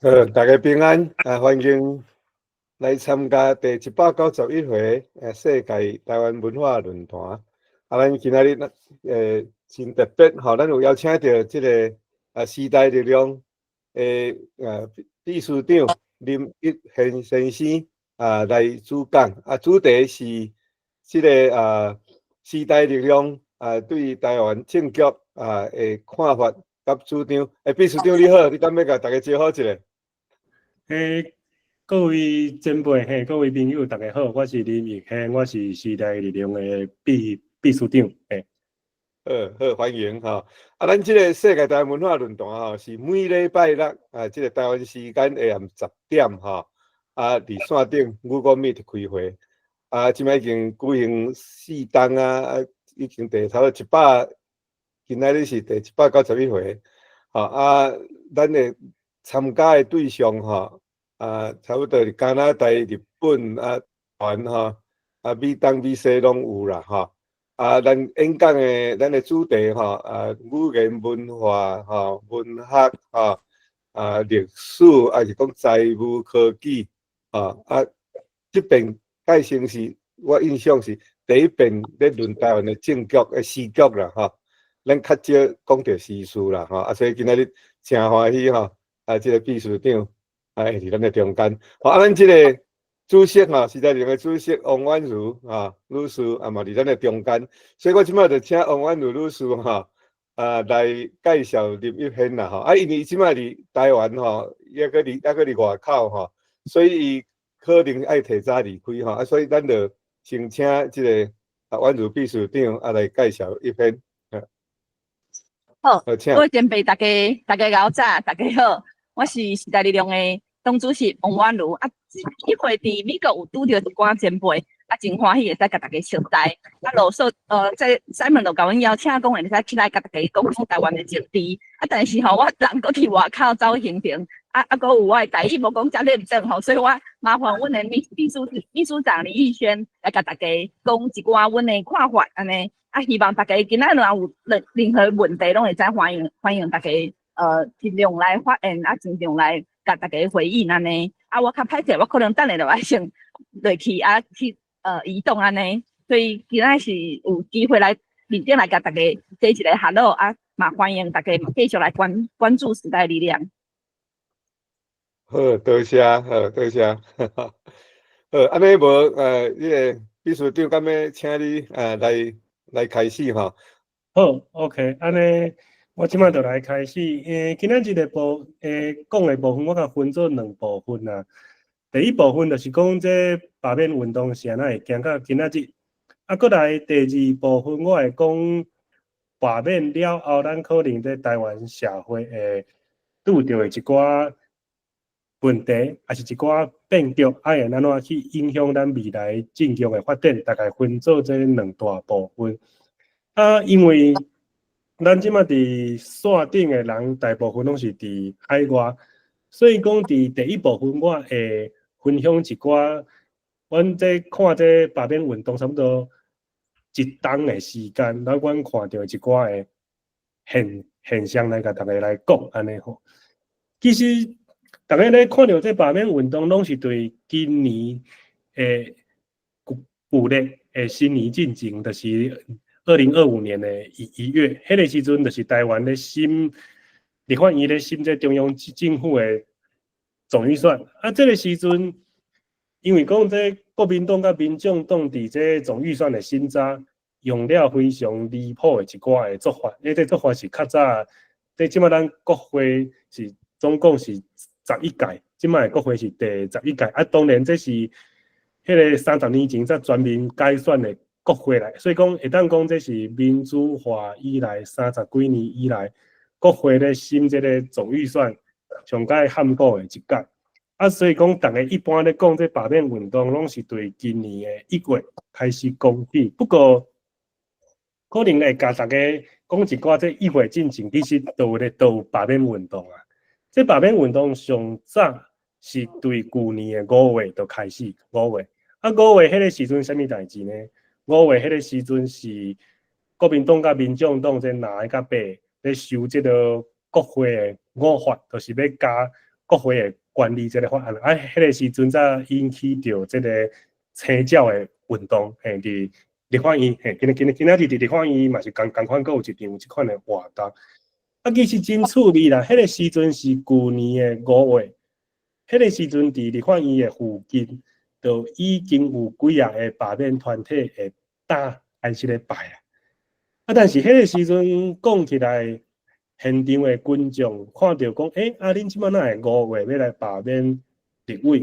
好，大家平安啊！歡迎來參加第191回世界台灣文化論壇。啊，咱今仔日真特別吼，咱有邀請著這个時代力量的秘書長林益賢先生啊來主講。啊，主題是這个時代力量啊對台灣政局啊的看法佮主張。秘書長你好，你敢欲共大家招呼一下？各位前輩嘿，各位朋友，大家好，我是林益賢，我是時代力量的秘書長嘿。好好歡迎吼。啊，咱這个世界台灣文化論壇吼，是每禮拜六啊，這个台灣時間下暗10點吼，啊，佇線頂 Google Meet 開會。啊，這擺已經舉行4冬啊，啊，已經第差不多一百，今仔日是第191回。吼啊，咱的參加的對象吼，啊，差不多是加拿大、日本啊、台灣吼，啊，美東、美西攏有啦吼。啊，咱演講的咱的主題吼，啊，語言文化吼、文學吼、啊，歷史，抑是講財務科技，吼啊，這遍蓋先是我印象是第一遍咧論台灣的政局的時局啦吼。咱較少講著時事啦吼，啊，所以今仔日誠歡喜吼，啊，這个秘書長啊，會佇咱的中間。好，啊，咱這个主席吼，時代力量的主席王婉如啊女士啊嘛佇咱的中間，所以我這擺就請王婉如女士吼啊來介紹林益賢啦吼。啊，因為伊這擺佇台灣吼，抑閣佇外口吼，所以伊可能愛提早離開吼，啊，所以咱就先請這个啊婉如秘書長啊來介紹益賢。好，各位前輩，大家大家𠢕早，大家好，我是時代力量的黨主席王婉如啊，這回佇美國有拄著一寡前輩，啊，真歡喜會使共大家熟知。啊，羅素這 Simon 就共阮邀請講會使起來共大家講講台灣的政治。啊，但是吼，我人閣佇外口走行程，啊啊，閣有我的台語無講遮認真吼，所以我麻煩阮的秘書長林益軒來共大家講一寡阮的看法，按呢。啊，希望大家今仔若有任何問題，攏會使歡迎歡迎大家盡量來發言，啊，盡量來共大家回應按呢。啊，我較歹勢，我可能等下就愛先落去啊，去移動按呢。所以今仔是有機會來面頂來共大家說一个 hello 啊，嘛歡迎大家繼續來關注時代力量。好，多謝，好，多謝。好，按呢無彼个秘書長敢欲請你來開始吼。好，OK，按呢，我這擺就來開始。今仔日的講的部分，我共分做兩部分啦。第一部分就是講這罷免運動是按怎會行到今仔日。啊，閣來第二部分，我會講罷免了後，咱可能佇台灣社會會拄著的一寡問題，抑是一寡變局，啊會按怎去影響咱未來政局的發展，大概分做這兩大部分。啊，因為咱這擺佇線頂的人，大部分攏是佇海外，所以講佇第一部分，我會分享一寡，阮這看這罷免運動差不多一冬的時間，咱阮看著一寡的現象來共大家來講，按呢吼。其實，逐家咧看著這罷免運動，攏是對今年的舊曆的新年進前，就是2025年的1月，彼个時陣就是台灣咧審立法院咧審這中央政府的總預算。啊，這个時陣，因為講這國民黨佮民眾黨佇這總預算的審查，用了非常離譜的一寡的做法。彼這做法是較早，這這擺咱國會是總共是十一屆，這擺的國會是第11屆。啊，當然這是彼个30年前才全民改選的國會來，所以講會當講這是民主化以來30幾年以來，國會咧審這个總預算上蓋罕見的一屆。啊，所以講，逐家一般咧講這罷免運動，攏是對今年的1月開始講起。不過，可能會共大家講一寡這1月進前，其實都有咧都有罷免運動啊。這罷免運動上早是對舊年的五月就開始，五月。啊，五月彼个時陣啥物代誌呢？五月彼个時陣是國民黨佮民眾黨這藍的佮白咧修這个國會的五法，就是欲加國會的權利這个法案，啊，彼个時陣才引起著這个清照的運動，嘿，佇立法院，嘿，今今今仔日佇立法院嘛是仝仝款，閣有一場這款的活動。啊，其實真趣味啦，彼个時陣是舊年的5月，彼个時陣佇立法院的附近，就已經有幾仔个罷免團體會擔開始咧擺啊。啊，但是彼个時陣講起來，現場的群眾看著講，欸，啊，恁這擺哪會5月欲來罷免立委？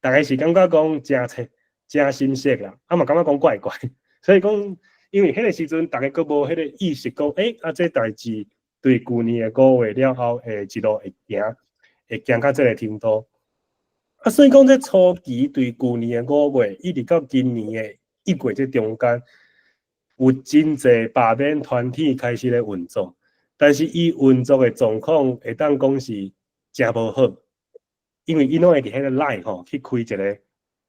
逐家是感覺講誠切、誠新鮮啦，啊嘛感覺講怪怪。所以講，因為彼个時陣逐家閣無彼個意識講，欸，啊，這代誌對舊年的5月了後會一路會行，會行到這个程度。啊，所以講這初期對舊年的5月，一直到今年的1月這中間，有真濟罷免團體開始咧運作，但是伊運作的狀況會當講是誠無好，因為𪜶攏會佇彼个 LINE 吼去開一个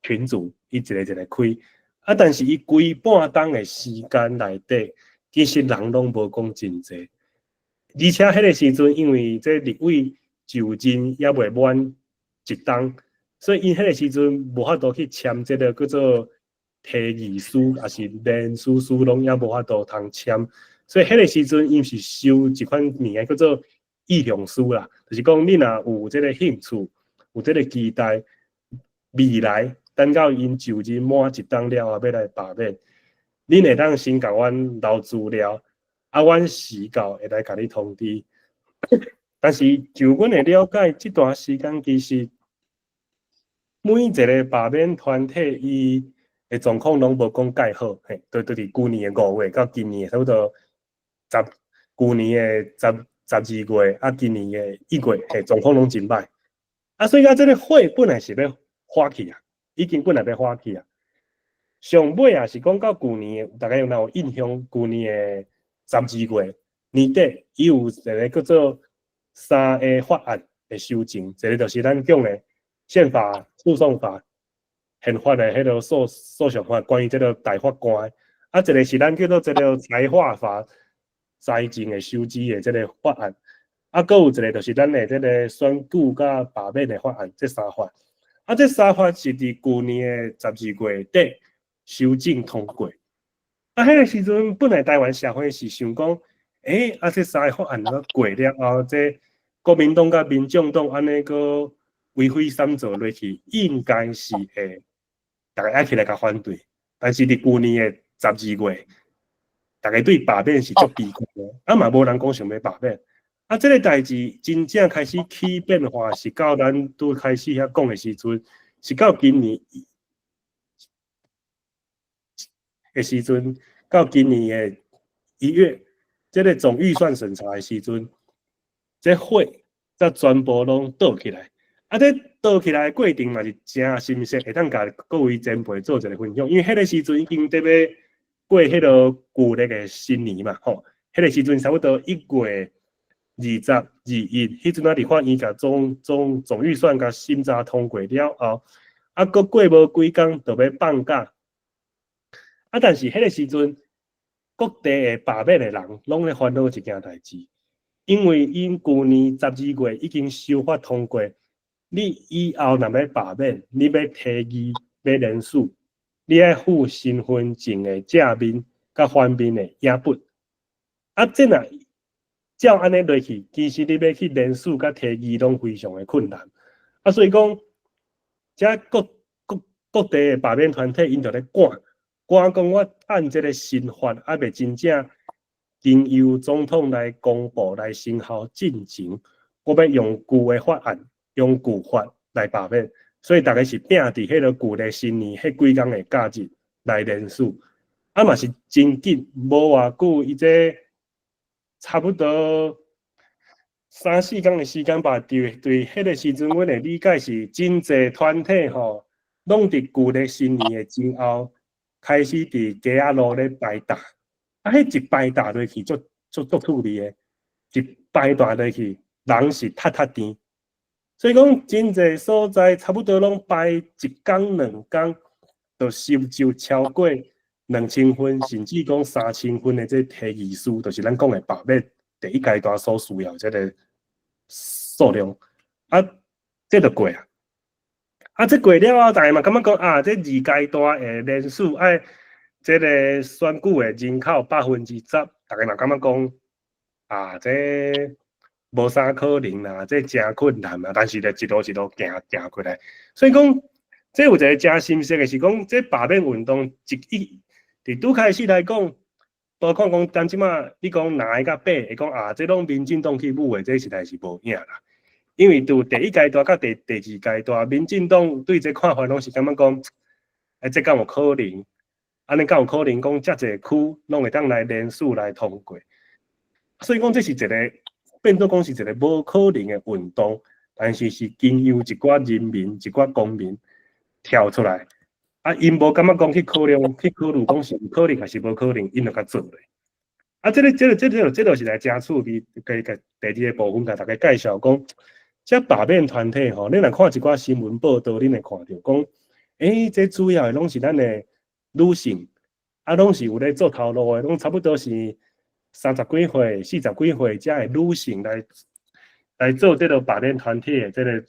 群組，伊一个一个開，啊，但是伊規半冬的時間內底，其實人攏無講真濟，而且彼个時陣因為這立委就任猶未滿一冬，所以𪜶彼个時陣無法度去簽這个叫做提議書，抑是聯署書，攏猶無法度通簽，所以彼个時陣𪜶是收一款物件叫做意向書啦，就是講你若有這个興趣，有這个期待，未來等到𪜶就任滿一冬了後，欲來罷免，恁會當先共阮留資料，啊，阮時到會來共你通知。但是就阮的了解，這段時間其實每一个罷免團體伊的狀況攏無講蓋好，嘿，對，佇舊年的5月到今年的差不多十，舊年的12月，啊，今年的1月，嘿，狀況攏真歹。啊，所以講這个火本來是欲發起啊，已經本來欲發起啊。上尾也是講到舊年的，大家有若有印象？舊年的12月年底，伊有一个叫做三个法案的修正，一个就是咱講的憲法訴訟法、憲法的彼个訴訟法，關於這个大法官的，啊，一个是咱叫做這个財劃法財政的收支的這个法案，啊，閣有一个就是咱的這个選舉佮罷免的法案，這三法。啊，這三法是佇舊年的12月底修正通過。啊，彼个時陣本來台灣社會是想講，欸，啊，這三个法案若過了後，這國民黨佮民眾黨按呢閣為非三做落去，應該是會逐家愛起來共反對。但是佇舊年的十二月，逐家對罷免是足悲觀的，啊嘛無人講想欲罷免。啊，這个代誌真正開始起變化，是到咱拄開始遐講的時陣，是到今年的時陣，到今年的1月，這个總預算審查的時陣，這火才全部攏倒起來。啊，這倒起來的過程嘛是誠心實，會當共各位前輩做一个分享，因為彼个時陣已經佇欲過彼个舊曆的新年嘛，吼，彼个時陣差不多1月20、21，彼陣仔立法院共總預算共審查通過了後，啊，閣過無幾工就欲放假。啊，但是彼个時陣，各地的罷免的人攏咧煩惱一件代誌，因為𪜶舊年12月已經修法通過，你以後若欲罷免，你欲提議欲聯署，你愛附身份證的正面佮反面的影本。啊，這若照按呢落去，其實你欲去聯署佮提議攏非常的困難。啊，所以講，遮各各各地的罷免團體𪜶就咧趕，趕講我按這个新法猶未真正經由總統來公布來生效進前，我欲用舊的法案，用舊法來罷免，所以逐家是拚佇彼个舊曆新年彼幾工的假日來聯署，啊嘛是真緊，無偌久，伊這差不多三四工的時間吧。對對，彼个時陣，阮的理解是真濟團體吼，攏佇舊曆新年的前後開始佇街仔路咧擺檔，啊，彼一擺檔落去，足足足趣味的，一擺檔落去，人是塌塌甜。所以講，真濟所在差不多攏擺一工兩工，就收集超過2000份，甚至講3000份的這提議書，就是咱講的罷免第一階段所需要這个數量。啊，這就過啊。啊，這過了後，大家嘛感覺講啊，這二階段的連署愛這个選舉的人口10%，大家嘛感覺講啊，這無啥可能啦，這誠困難啊。但是就一路一路行行過來，所以講，這有一个誠心酸的是講，這罷免運動一佇拄開始來講，包括講當這馬你講藍的佮白會講啊，這攏民進黨去舞的，這實在是無影啦。因為佇第一階段佮第二階段，民進黨對這看法攏是感覺講，欸，這敢有可能？按呢敢有可能講遮濟區攏會當來連署來通過？所以講這是一个變做講是一个無可能的運動，但是是經由一寡人民、一寡公民跳出來，啊，𪜶無感覺講去考量、去考慮講是有可能還是無可能，𪜶就共做落。啊，這个、這个、這个、這个是來誠趣味，共第二个部分共大家介紹講，這罷免團體吼，你若看一寡新聞報道，恁會看著講，欸，這主要的攏是咱的女性，啊，攏是有咧做頭路的，攏差不多是30幾歲、40幾歲遮的女性來做這个罷免團體的這个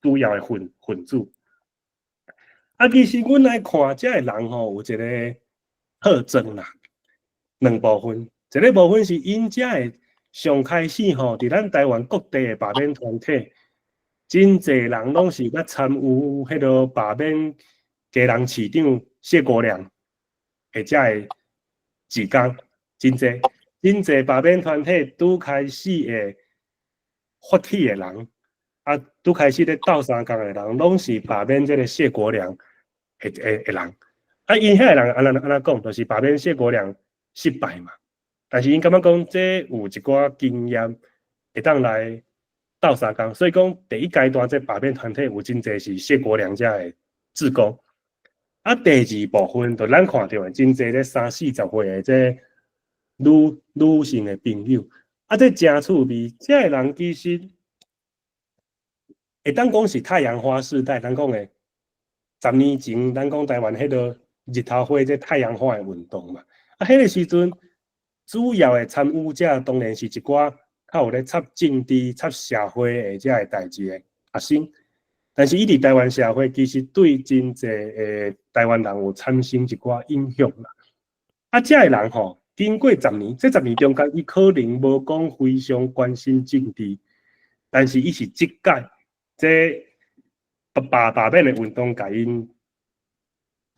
主要的分子。啊，其實阮來看遮的人吼，有一个特徵啦，兩部分，一个部分是𪜶遮的上開始吼，佇咱台灣各地的罷免團體，真濟人攏是捌參與彼个罷免基隆市長謝國樑的遮的志工，真濟真濟罷免團體拄開始的發起的人，啊，拄開始咧鬥相共的人，攏是罷免這个謝國樑的人。啊，𪜶遐的人按怎按怎講，就是罷免謝國樑失敗嘛。但是𪜶感覺講，這有一寡經驗會當來鬥相共，所以講第一階段這罷免團體有真濟是謝國樑遮的志工。啊，第二部分就咱看著的真濟這三四十歲的這女性的朋友，啊，這誠趣味，這个人其實會當講是太陽花世代，咱講的10年前，咱講台灣彼个日頭花這太陽花的運動嘛。啊，彼个時陣主要的參與者當然是一寡較有咧插政治、插社會的遮个代誌的學生。但是伊佇台灣社會其實對真濟的台灣人有產生一寡影響啦。啊，遮个人吼，經過十年，這十年中間，伊可能無講非常關心政治，但是伊是這屆這罷免的運動，共𪜶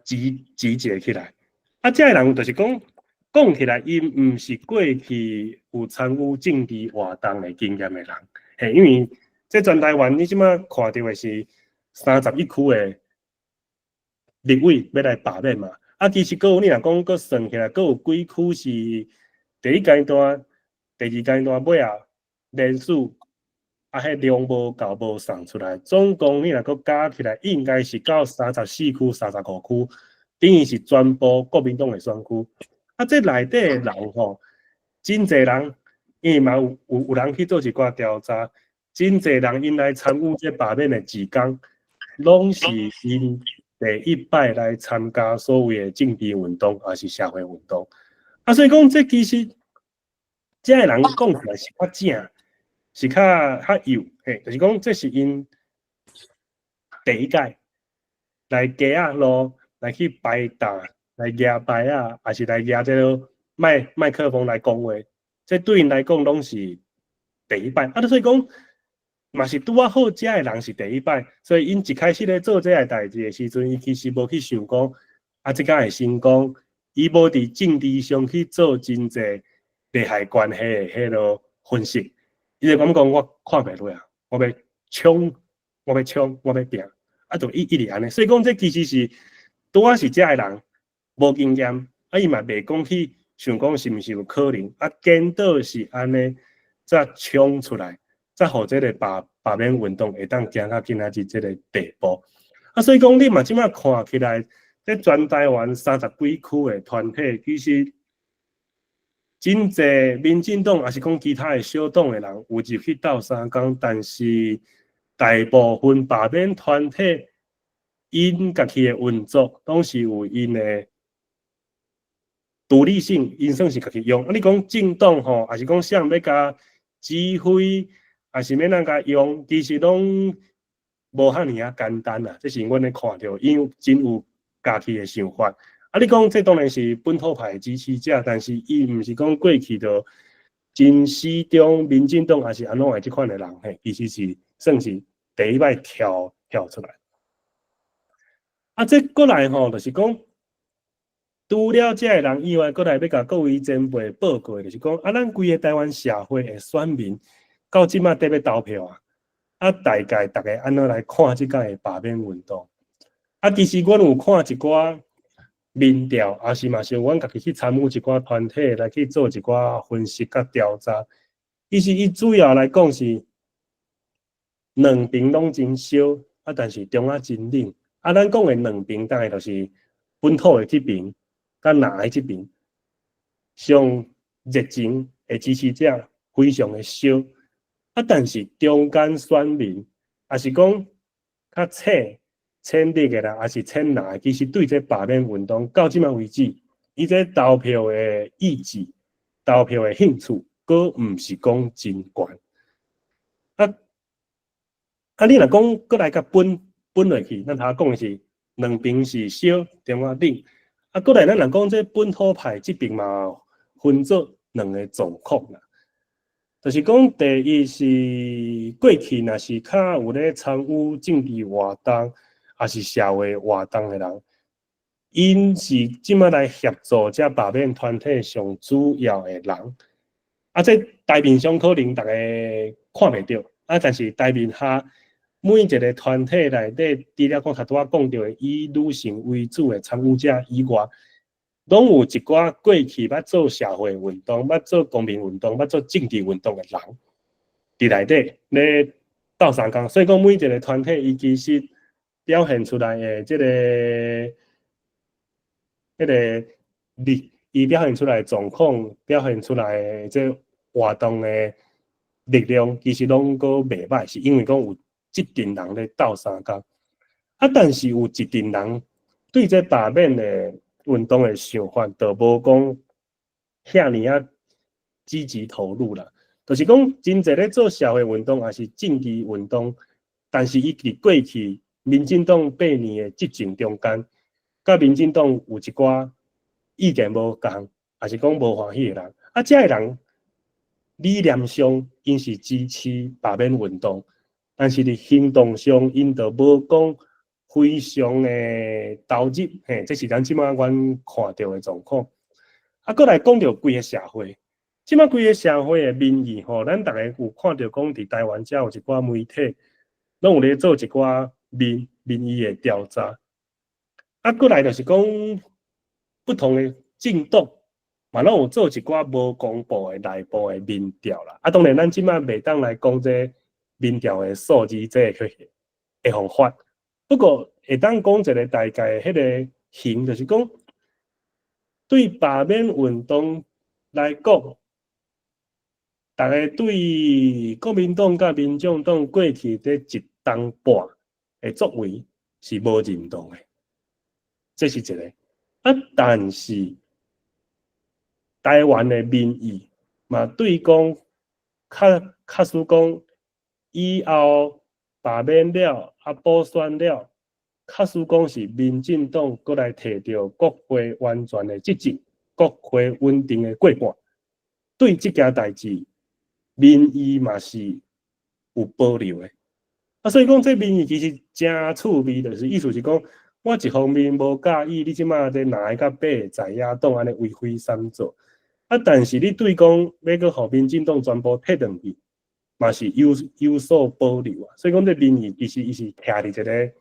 集結起來。啊，遮个人就是講，講起來，𪜶毋是過去有參與政治活動的經驗的人，嘿，因為這全台灣你這馬看著的是31區的立委欲來罷免嘛。啊，其實閣有你若講閣算起來，閣有幾區是第一階段、第二階段尾仔連署，啊，彼量無夠無送出來，總共你若閣加起來，應該是到34區、35區，等於是全部國民黨的選區。啊，這內底的人吼，真濟人，因為嘛有人去做一寡調查，真濟人𪜶來參與這罷免的志工，攏是𪜶第一擺來參加所謂的政治運動，抑是社會運動。啊，所以講這其實遮个人講起來是較正，是較幼，嘿，就是講這是𪜶第一擺來街仔路來去擺擔，來舉牌仔，抑是來舉這个麥克風來講話，這對𪜶來講攏是第一擺。啊，所以講嘛是拄仔好，遮个人是第一擺，所以𪜶一開始咧做這个代誌的時陣，伊其實無去想講，啊，這敢會成功，伊無佇政治上去做真濟利害關係的彼个分析，伊就感覺講我看袂落啊，我欲衝，我欲衝，我欲拚，啊，就一直按呢。所以講這其實是拄仔是遮个人無經驗，啊，伊嘛袂講去想講是毋是有可能，啊，顛倒是按呢，才衝出來，才予這个罷免運動會當行到今仔日這个地步。啊，所以講你嘛這馬看起來，這全台灣30幾區的團體，其實真濟民進黨，抑是講其他的小黨的人有入去鬥相共，但是大部分罷免團體，𪜶家己的運作，攏是有𪜶的獨立性，𪜶算是家己用。啊，你講政黨吼，抑是講啥欲共指揮，抑是欲按怎共用，其實攏無遐爾仔簡單啊，這是阮咧看著，𪜶真有家己的想法。啊，你講這當然是本土派的支持者，但是伊毋是講過去就真死忠民進黨，抑是按怎的這款的人嘿，其實是算是第一擺跳跳出來。啊，這過來吼，就是講除了這个人以外，閣來欲共各位前輩報告的，就是講啊，咱規个台灣社會的選民到這馬佇欲投票啊，啊，大概逐家按怎來看這擺的罷免運動？啊，其實阮有看一寡民調，抑是嘛是阮家己去參與一寡團體來去做一寡分析佮調查。其實伊主要來講是兩邊攏真燒，啊，但是中仔真冷。啊，咱講的兩邊，當然就是本土的這邊，佮藍的這邊，上熱情的支持者非常的燒。啊，但是中間選民，抑是講較淺淺綠的啦，抑是淺藍的，其實對這罷免運動到這馬為止，伊這投票的意志、投票的興趣，閣毋是講真懸。啊啊，你若講閣來共分分落去，咱頭講的是兩邊是燒，中仔冷。啊，閣來咱若講這本土派這邊嘛，分做兩个狀況啦。就是講，第一是過去若是較有咧參與政治活動，抑是社會活動的人，𪜶是這馬來協助這罷免團體上主要的人。啊，這台面上可能逐家看袂著，啊，但是台面下每一个團體內底，除了講頭拄仔講著的以女性為主的參與者以外，攏有一寡過去捌做社會運動、捌做公民運動、捌做政治運動的人，佇內底咧鬥相共。所以講每一个團體，伊其實表現出來的這个、彼个力，伊表現出來的狀況，表現出來的這活動的力量，其實攏閣袂䆀，是因為講有這陣人咧鬥相共。啊，但是有一陣人對這罷免的運動的想法，就無講遐爾仔積極投入啦。就是講真濟咧做社會運動，抑是政治運動，但是伊佇過去民進黨8年的執政中間，佮民進黨有一寡意見無仝，抑是講無歡喜的人，啊，這个人理念上𪜶是支持罷免運動，但是佇行動上𪜶就無講非常的投入，嘿，這是咱這馬阮看著的狀況。啊，閣來講著規个社會，這馬規个社會的民意吼，咱逐家有看著講，佇台灣遮有一寡媒體，攏有咧做一寡民意的調查。啊，閣來就是講不同的政黨嘛，攏有做一寡無公布的內部的民調啦。啊，當然咱這馬袂當來講這民調的數字，這個的方法。不過會當講一个大概彼个形，就是講對罷免運動來講，逐家對國民黨佮民眾黨過去這一冬半的作為是無認同的，這是一个。啊，但是台灣的民意嘛，對講較確實講以後罷免了，啊補選了，確實講是民進黨閣來提著國會完全的執政，國會穩定的過半，對這件代誌，民意嘛是有保留的。啊，所以講這民意其實誠趣味，就是意思是講，我一方面無佮意你這馬這藍的佮白的在野黨按呢為非三做，啊，但是你對講欲閣予民進黨全部退轉去，嘛是有所保留啊。所以講這民意其實伊是徛佇一个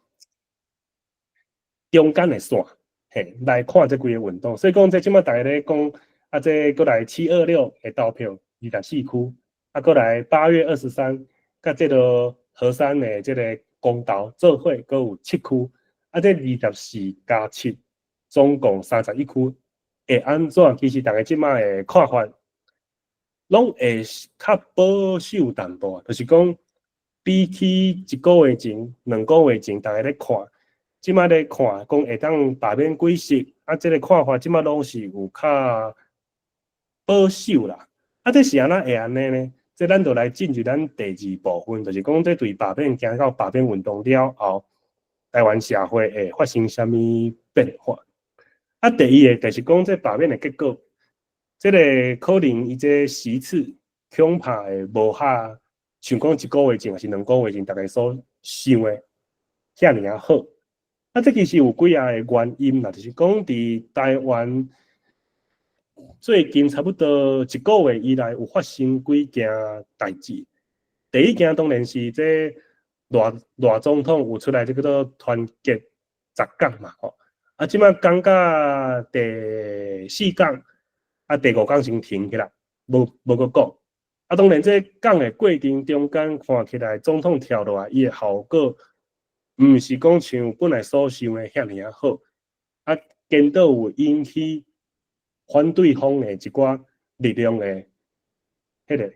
中間的線，嘿，來看這規个運動。所以講這這馬逐家咧講，啊，這閣來726的投票，24區，啊，閣來8月23，佮這个核三的這个公投做伙，閣有7區，啊，這24加7，總共31區，會按怎？其實逐家這馬的看法，攏會較保守淡薄，就是講比起一個月前、2個月前，逐家咧看，這馬咧看，講會當罷免幾席，啊，這个看法這馬攏是有較保守啦。啊，這是按怎會按呢呢？這咱就來進入咱第二部分，就是講這對罷免行到罷免運動了後，台灣社會會發生啥物變化？啊，第一个就是講這罷免的結果，這个可能伊這席次恐怕會無合像講一個月前抑是2個月前，逐家所想的遐爾仔好。啊，這其實有幾仔个原因啦，就是講佇台灣最近差不多一個月以來，有發生幾件代誌。第一件當然是這賴賴總統有出來這叫做團結十工嘛，吼。啊，這擺講到第四工，啊，第五工先停起來，無無閣講。啊，當然這講的過程中間看起來，總統跳落來，伊的效果毋是講像本來所想的遐爾仔好，啊，顛倒有引起反對方的一寡力量的彼个。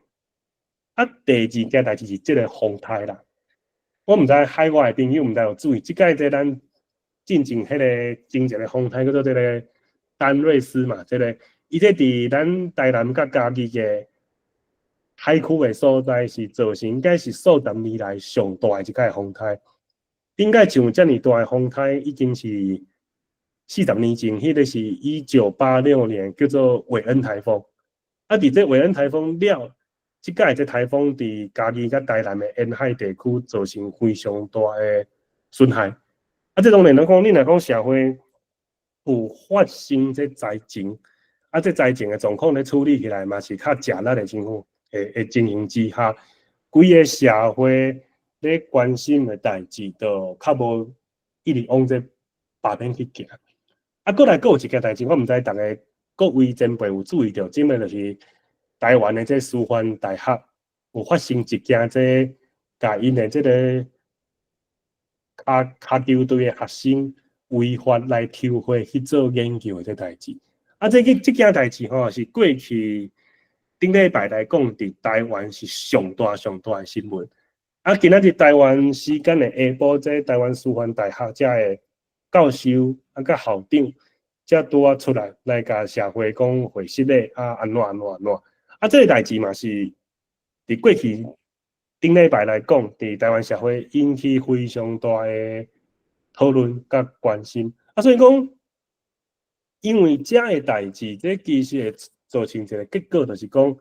啊，第二件代誌是這个風颱啦。我毋知海外的朋友毋知有注意，這擺這咱進前彼个前一个風颱叫做這个丹瑞斯嘛，這个伊這佇咱台南佮嘉義的海區的所在是造成應該是數十年來上大的一擺風颱。頂擺像遮爾大的風颱已經是40年前，彼个是1986年，叫做韋恩颱風。啊，佇這韋恩颱風了，這擺這颱風佇嘉義佮台南的沿海地區造成非常大的損害。啊，這當然來講，你若講社會有發生這災情，啊，這災情的狀況咧處理起來嘛是較食力的情況的情形之下，規个社會咧關心的代誌，就較無一直往這罷免去行。啊，閣來閣有一件代誌，我毋知逐家各位前輩有注意著，這擺就是台灣的這師範大學有發生一件這共𪜶的這个跤跤球隊的學生違法來抽血去做研究的這代誌。啊，這個這件代誌吼，是過去頂禮拜來講，佇台灣是上大上大的新聞。啊，今仔日台灣時間的下晡，這台灣師範大學遮的教授啊，佮校長，才拄仔出來來共社會講回失禮啊，按怎按怎按怎。啊，這个代誌嘛是佇過去頂禮拜來講，佇台灣社會引起非常大的討論佮關心。啊，所以講，因為這个代誌，這其實會造成一个結果，就是講，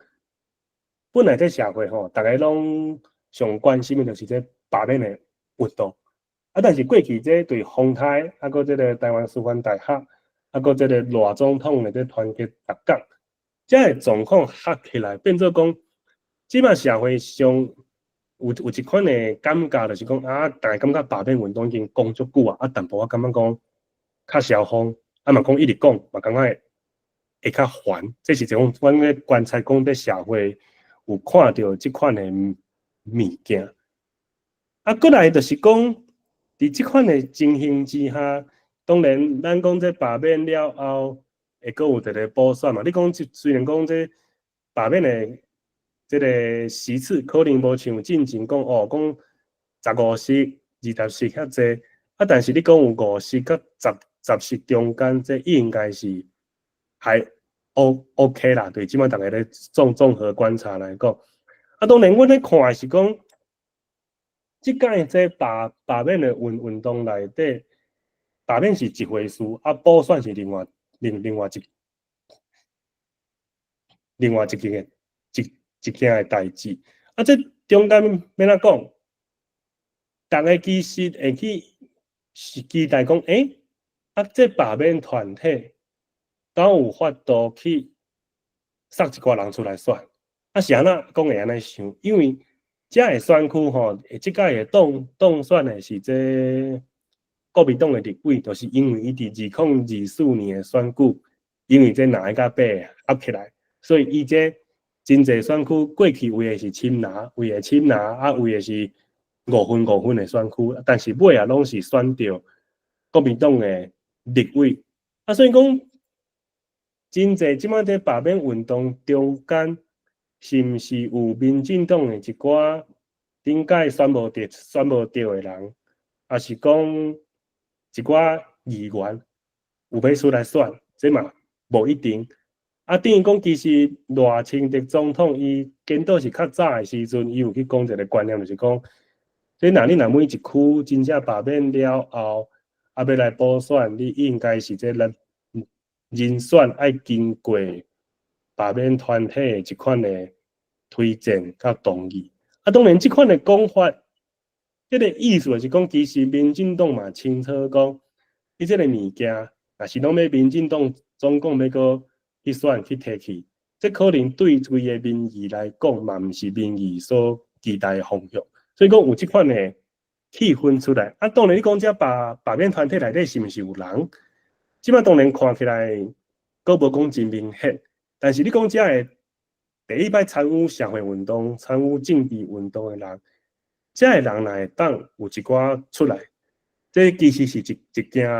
本來這社會吼，逐家攏上關心的就是這罷免的運動。啊，但是過去這對風颱，啊，閣這个台灣師範大學，啊，閣這个賴總統的這團結十工，這个狀況合起來，變做講，這擺社會上有一款的感覺，就是講啊，逐家感覺罷免運動已經講足久啊，啊，淡薄仔感覺講較消風，啊嘛講一直講，嘛感覺會較煩。這是一種阮咧觀察講，佇社會有看著這款的物件。啊，閣來就是講，佇這款的情形之下，當然咱講這罷免了後，會閣有一个補選嘛。你講雖然講這罷免的這个席次可能無像進前講哦，講15席、20席遐濟，啊，但是你講有五席佮十席中間，這應該是還 OK 啦。對，這擺逐家咧綜合觀察來講，啊，當然阮咧看的是講，這擺這罷免的運動內底，罷免是一回事，啊，補選是另外一件一一件的代誌。啊，這中間欲按怎講？逐家其實會去是期待講，欸，啊，這罷免團體敢有法度去捒一寡人出來選？啊，是按怎講會按呢想？因為遮个選區吼，這擺會當選的是這國民黨的立委，就是因為伊佇2024年的選舉，因為這兩个佮八合起來，所以伊這真濟選區過去為的是深藍，為的深藍啊，為的是5分5分的選區，但是尾仔攏是選著國民黨的立委。啊，所以講真濟這擺佇罷免運動中間，是毋是有民進黨的一寡頂擺選無著的人，抑是講一寡議員有欲出來選，這嘛無一定。啊，等於講其實賴清德總統伊顛倒是較早的時陣，伊有去講一個觀念，就是講，這若你若每一區真正罷免了後，啊，欲來補選，你應該是這人人選愛經過罷免團體的這款的推薦佮同意。啊，當然這款的講法，這個意思就是講，其實民進黨嘛清楚講，你這個物件，若是攏欲民進黨總共欲閣去選去提去，這可能對規個民意來講嘛，毋是民意所期待的方向。所以講有這款的氣氛出來。啊，當然你講這罷免團體內底是毋是有人？這擺當然看起來，閣無講真明顯。但是你講這個第一擺參與社會運動、參與政治運動的人，這个人若會當有一寡出來，這其實是一件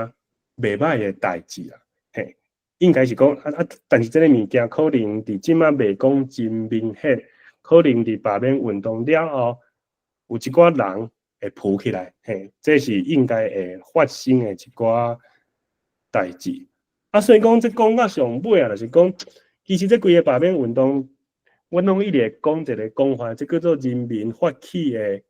袂䆀的代誌啦。嘿，應該是講啊，但是這個物件可能佇這擺袂講真明顯，可能佇罷免運動了後，有一寡人會浮起來，嘿，這是應該會發生的一寡代誌。啊，所以講這講到上尾啊，就是講，其實這規个罷免運動，阮攏一直會講一個講法，這叫做人民發起的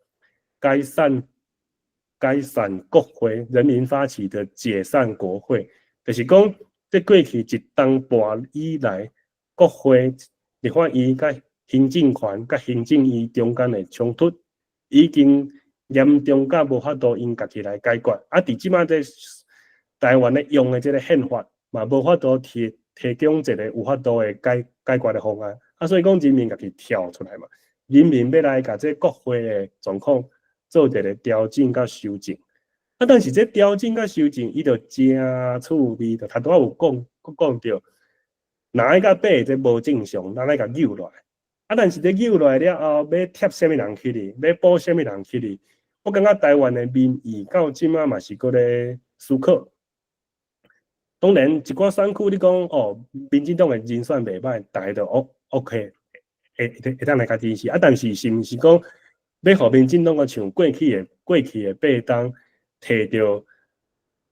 解散國會，人民發起的解散國會，就是講，這過去一冬半以來，國會立法院佮行政權佮行政院中間的衝突，已經嚴重到無法度𪜶家己來解決。啊，佇這擺這台灣咧用的這個憲法，嘛無法度提供一個有法度的解決的方案。啊，所以講人民家己跳出來嘛，人民欲來共這國會的狀況做一個調整佮修正。啊，但是這調整佮修正，伊就誠趣味，就頭拄仔有講，閣講著，若愛到八這無正常，咱愛共扭落來。啊，但是這扭落來了後，欲貼啥物人去哩？欲補啥物人去哩？我感覺台灣的民意到這擺嘛是閣咧思考。當然，一寡選區你講哦，民進黨的人選袂䆀，逐家都 OK，會當來共支持。啊，但是是毋是講欲予民進黨閣像過去的8冬，提著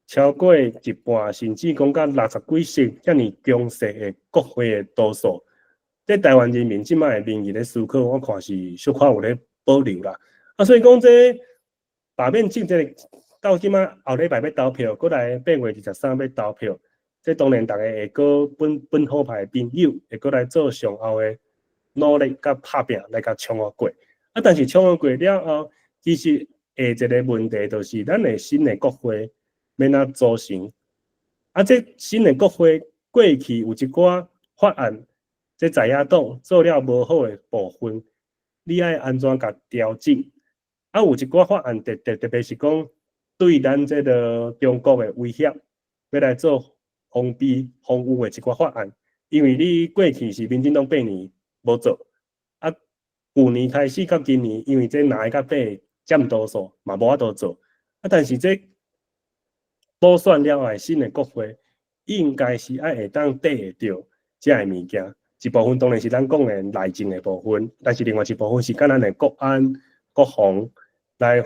超過一半，甚至講到60幾席遮爾強勢的國會的多數，這台灣人民這擺的民意咧思考，我看是小可有咧保留啦。啊，所以講這罷免政策到這擺後禮拜欲投票，閣來8月23欲投票，這當然逐家會閣本土派的朋友會閣來做上後的努力佮拍拚來共衝予過。啊，但是衝予過了後，其實下一個問題就是咱的新的國會欲按怎組成？啊，這新的國會過去有一寡法案，這在野黨做了無好的部分，你愛按怎共調整？啊，有一寡法案特別是講對咱這个中國的威脅，欲來做防備防禦的一寡法案，因為你過去是民進黨八年無做，啊，舊年開始到今年，因為這若會甲八佔多數，嘛無法度做。啊，但是這補選了後，新的國會應該是愛會當綴會著這个物件。一部分當然是咱講的內政的部分，但是另外一部分是佮咱的國安、國防來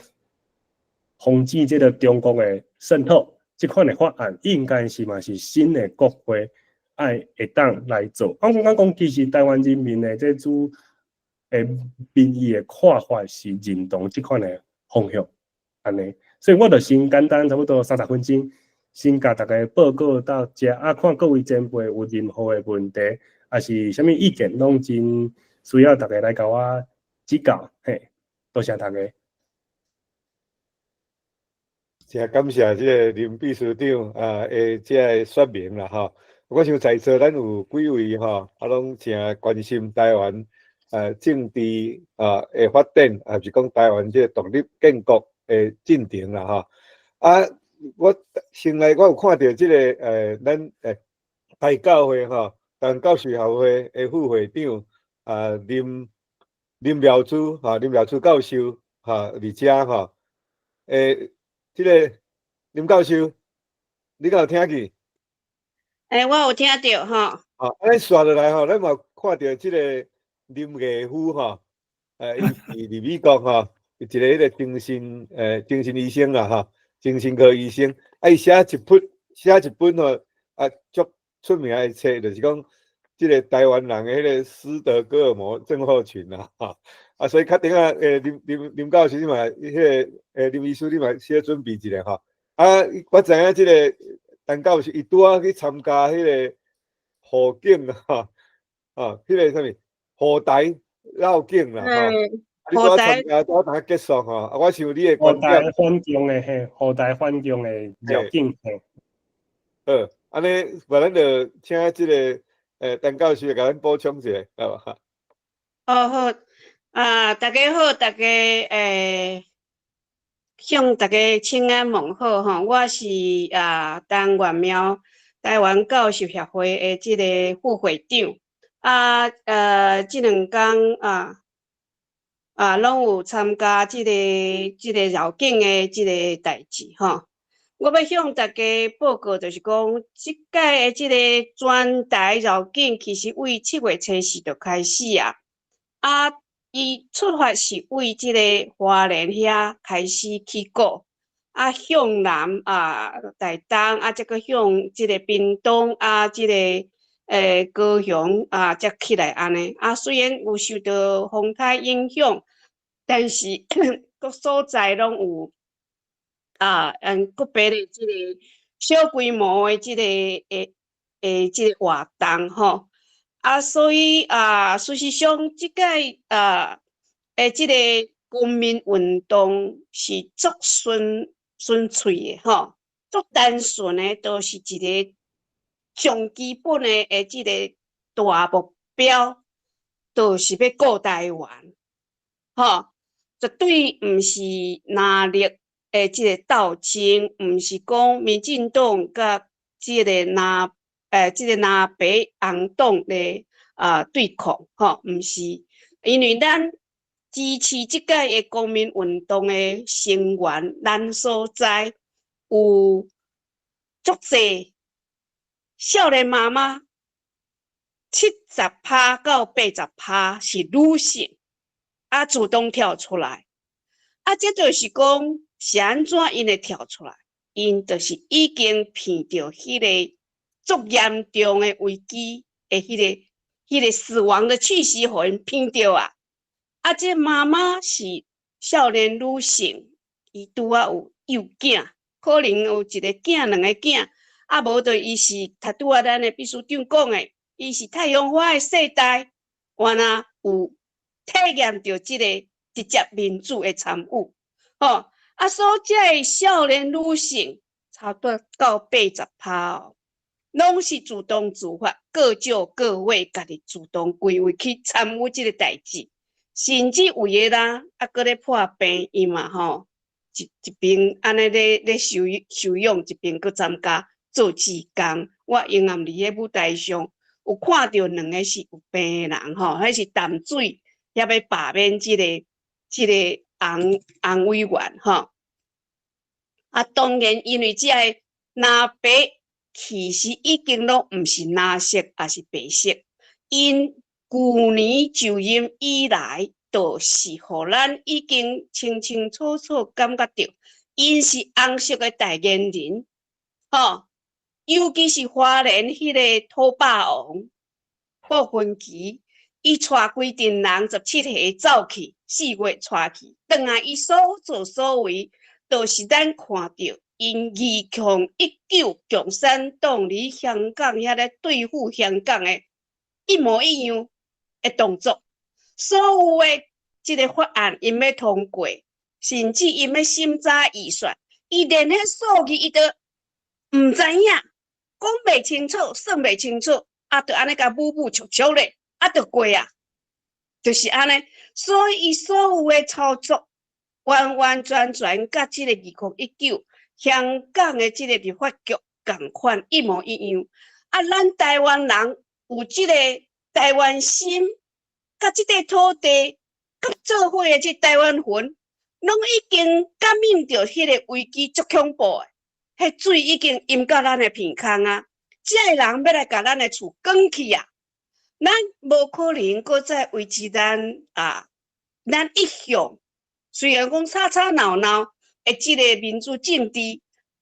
防止這个中國的滲透。這款的法案應該是嘛是新的國會愛會當來做。我感覺講，其實台灣人民的這主的民意的看法是認同這款的方向，按呢。所以我就先簡單差不多30分鐘，先共大家報告到這，啊，看各位前輩有任何的問題，抑是啥物意見，攏真需要大家來共我指教，嘿，多謝大家。真感謝這个林秘書長啊，的這个說明啦吼。我想在座咱有幾位吼，啊，攏誠關心台灣政治啊的發展，抑是講台灣這个獨立建國的進程啦吼。啊，我先來我有看著這个咱台教會吼，台灣教師協會的副會長啊林妙珠吼，林妙珠教授吼，佇遮吼，這个林教授，你敢有聽見？欸，我有聽著吼。啊，咱紲落來吼，咱嘛看著這个林藝夫吼，伊是佇美國吼，一個彼个精神醫生啦吼，精神科醫生，啊，伊寫一本吼，啊，足出名的冊，就是講這个台灣人的彼个斯德哥爾摩症候群啊，吼，啊，所以較等下林林林教授你嘛，彼个林醫師你嘛小準備一下吼。啊，我知影這个陳教授伊拄仔去參加彼个護境吼，啊，彼个啥物護台繞境啦，吼。你拄仔參加拄仔結束吼，啊，我想你的觀點。護台反共的嘿，護台反共的繞境嘿。好，按呢，無咱就請這个陳教授共咱補充一下，好無？哦好，啊，大家好，大家向大家請安問好吼，我是陳元妙台灣教授協會的這个副會長，啊這兩工攏有參加這个繞境的這个代誌吼。我欲向大家報告，就是講，這屆的這個全台繞境，其實為7月初四就開始啊。啊，伊出發是為這個花蓮遐開始起鼓，啊，向南啊，台東啊，才閣向這個屏東啊，這個高雄啊，才起來按呢。啊，雖然有受著風颱影響，但是各所在攏有。啊，個別的這個小規模的這个這个活動吼，啊，所以啊，事實上，這屆這个公民運動是足純純粹的吼，足單純的，都是一个上基本的這个大目標，就是欲顧台灣，吼，絕對毋是藍綠的這个鬥爭，毋是講民進黨佮這个藍這个藍白紅黨的對抗，吼，毋是，因為咱支持這屆的公民運動的成員，咱所在有足濟少年媽媽，70%到80%是女性，啊，主動跳出來，啊，這就是講是按怎𪜶會跳出來？𪜶就是已經鼻著彼个足嚴重的危機的彼个死亡的氣息，予𪜶鼻著啊！啊，這媽媽是少年女性，伊拄仔有幼囝，可能有一個囝、兩個囝，啊，無就伊是頭拄仔咱的秘書長講的，伊是太陽花的世代，原來有體驗著這個直接民主的參與，吼！啊，所以這个少年女性差不多到80%哦，攏是主動自發，各就各位，家己主動歸位去參與這个代誌，甚至有的人啊，閣咧破病，伊嘛吼一邊按呢咧休休養，一邊閣參加做志工。我永遠佇彼舞台上有看著兩个是有病的人吼，彼是淡水遐欲罷免這个洪洪委員吼。啊，當然因為這个藍白其實已經攏毋是藍色，抑是白色。𪜶舊年就任以來，就是予咱已經清清楚楚感覺著，𪜶是紅色的代言人，吼。尤其是花蓮彼个土霸王傅崑萁，伊帶規陣人17歲走去，4月帶去，轉來伊所作所為，就是咱看著𪜶2019共產黨佇香港遐咧對付香港的一模一樣的動作，所有的這个法案𪜶欲通過，甚至𪜶欲審查預算，伊連彼數字伊都毋知影，講袂清楚，算袂清楚，啊，就按呢共舞舞戳戳咧，啊，就過啊，就是按呢。所以伊所有的操作，完完全全佮這个2019香港的這个立法局仝款一模一樣。啊，咱台灣人有這个台灣心，佮這塊土地，佮做伙的這台灣魂，攏已經感應著彼个危機足恐怖的，彼水已經淹到咱的鼻孔啊！這个人欲來共咱的厝捲去啊！咱無可能閣再維持咱啊，咱一向雖然講吵吵鬧鬧的這个民主政治，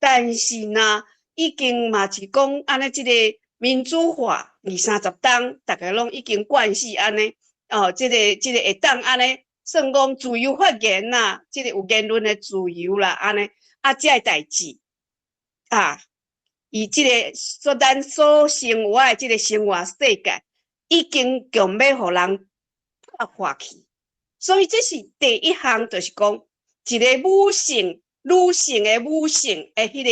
但是呢，已經嘛是講按呢這个民主化，二三十冬，逐家攏已經慣勢按呢，哦，這個會當按呢，算講自由發言啦，這個有言論的自由啦，按呢，啊，這个代誌啊，伊這個所咱所生活的這個生活世界，已經強欲予人破壞去，所以這是第一項，就是講一個母性、女性的母性的彼個